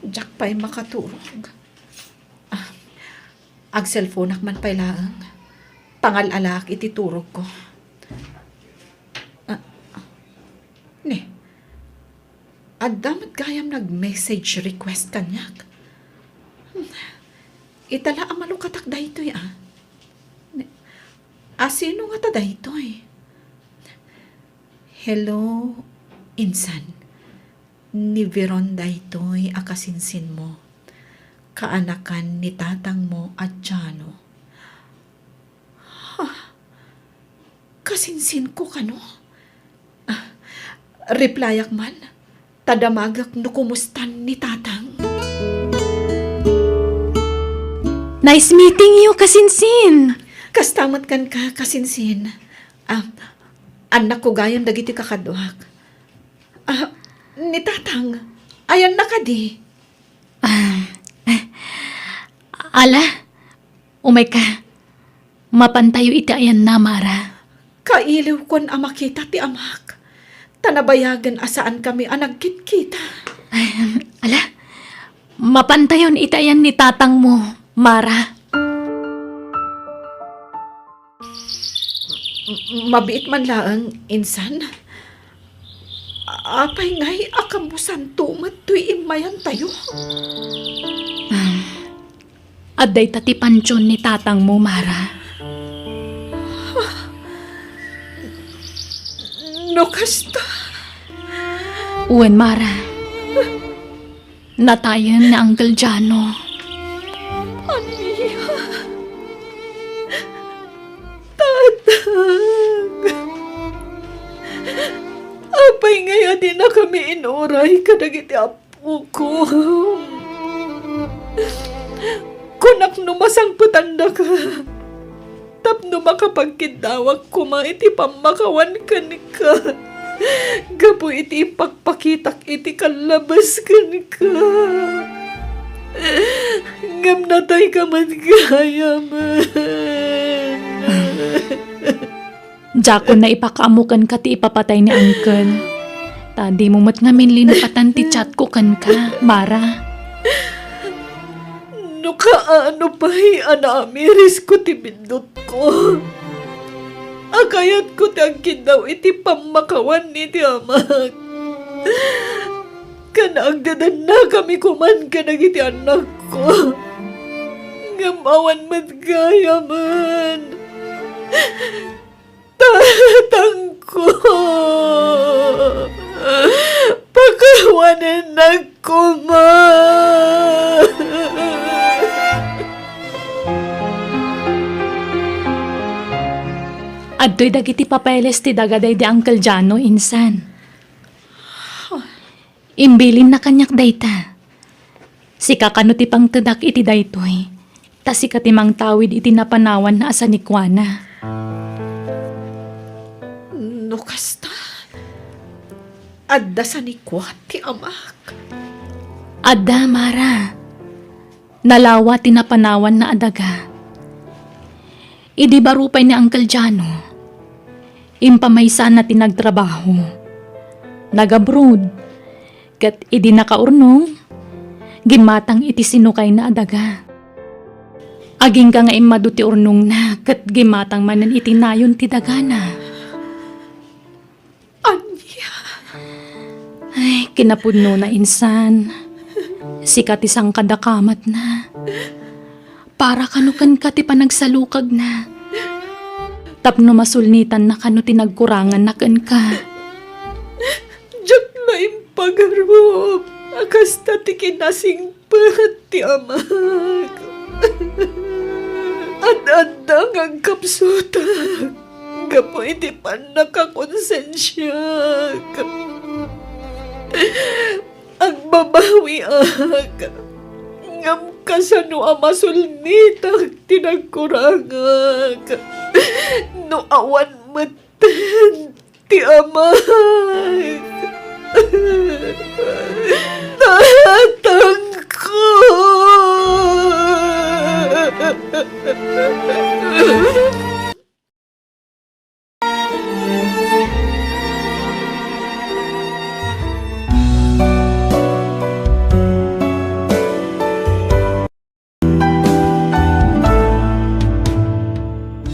diak pay makaturog. Ah, agselfonak man pay laeng. Pangal-alaak iti turogko. Ah, ne, adda met gayam nag-message request kaniak. Hmm, ita la a malukatak daytoy, ah. Ne, A sino ngata daytoy? Hello, insan. Ni Veron daytoy a kasinsinmo. Kaanakan ni tatangmo a Jano. Ha? Kasinsinko kano? Ah, replyak man. Ta damagek no kumustan ni tatang. Nice meeting you, kasinsin! Kasta met kenka, kasinsin. Ah, annakko gayam dagiti kakaduak. Ah, ni tatang, ayanna kadi? Ah, ala, umayka. Mapantayo iti ayanna, Mara. Kailiwkon a makita ti amak, ta nabayagen a saankami a nagkitkita. Ay, ala, mapantayon iti ayan ni tatangmo, Mara. M-, mabiit man laeng, insan. Apay ngay a kammusanto met toy immayantayo? Ah, adda ita ti pantion ni tatangmo, Mara. No kasta? Wen, Mara. Natayen ni Uncle Jano. Ania? Tatang! Apay ngay a dinakami inuray kadagiti apokon? Kunak no masangpetandaka tapno makapagkiddawak koma iti pammakawan kenka gapu iti impakpakitak iti kallabas kenka. Ngem natayka met gayamen. Diakon naipakaammo kenka ti ipapatay ni Uncle. Ta dimo met ngamin linupatan ti chatko kenka, Mara. No kaano pay a naamirisko ti biddutko, a kayatko ti agkiddaw iti pammakawan iti amak. Ken agdadannakami koman kadagiti annakko. Ngem awan met gayamen. Tatangko, pakawanennak koma. Adtoy dagiti papeles ti daga daydi Uncle Jano, insan. Imbilinna kaniak dayta. Sika kano ti pangtedak iti daytoy, ta sika ti mangtawid iti napanawanna a sanikuana. No kasta, adda sanikua ti amak? Adda, Mara. Nalawa ti napanawanna a daga. Idi baro pay ni Uncle Jano, impamaysana ti nagtrabaho. Nag-abroad, ket idi nakaurnong, gimmatang iti sinukayna a daga. Agingga nga immadu ti urnongna ket gimmatang manen iti nayon ti dagana. Ania? Ay, kinapudnona, insan. Sika ti sangkadakamatna. Para kano kenka ti panagsalukagna. Tapno masulnitanna kano ti nagkuranganna kenka. Diak la impagarup a kasta ti kinasing pet ti amak. Ad-adda nga agkapsutak gapu iti pannakakonsensiak. Agbabawiak, ngem kasano a masulnitak ti nagkurangak no awan metten ti amak?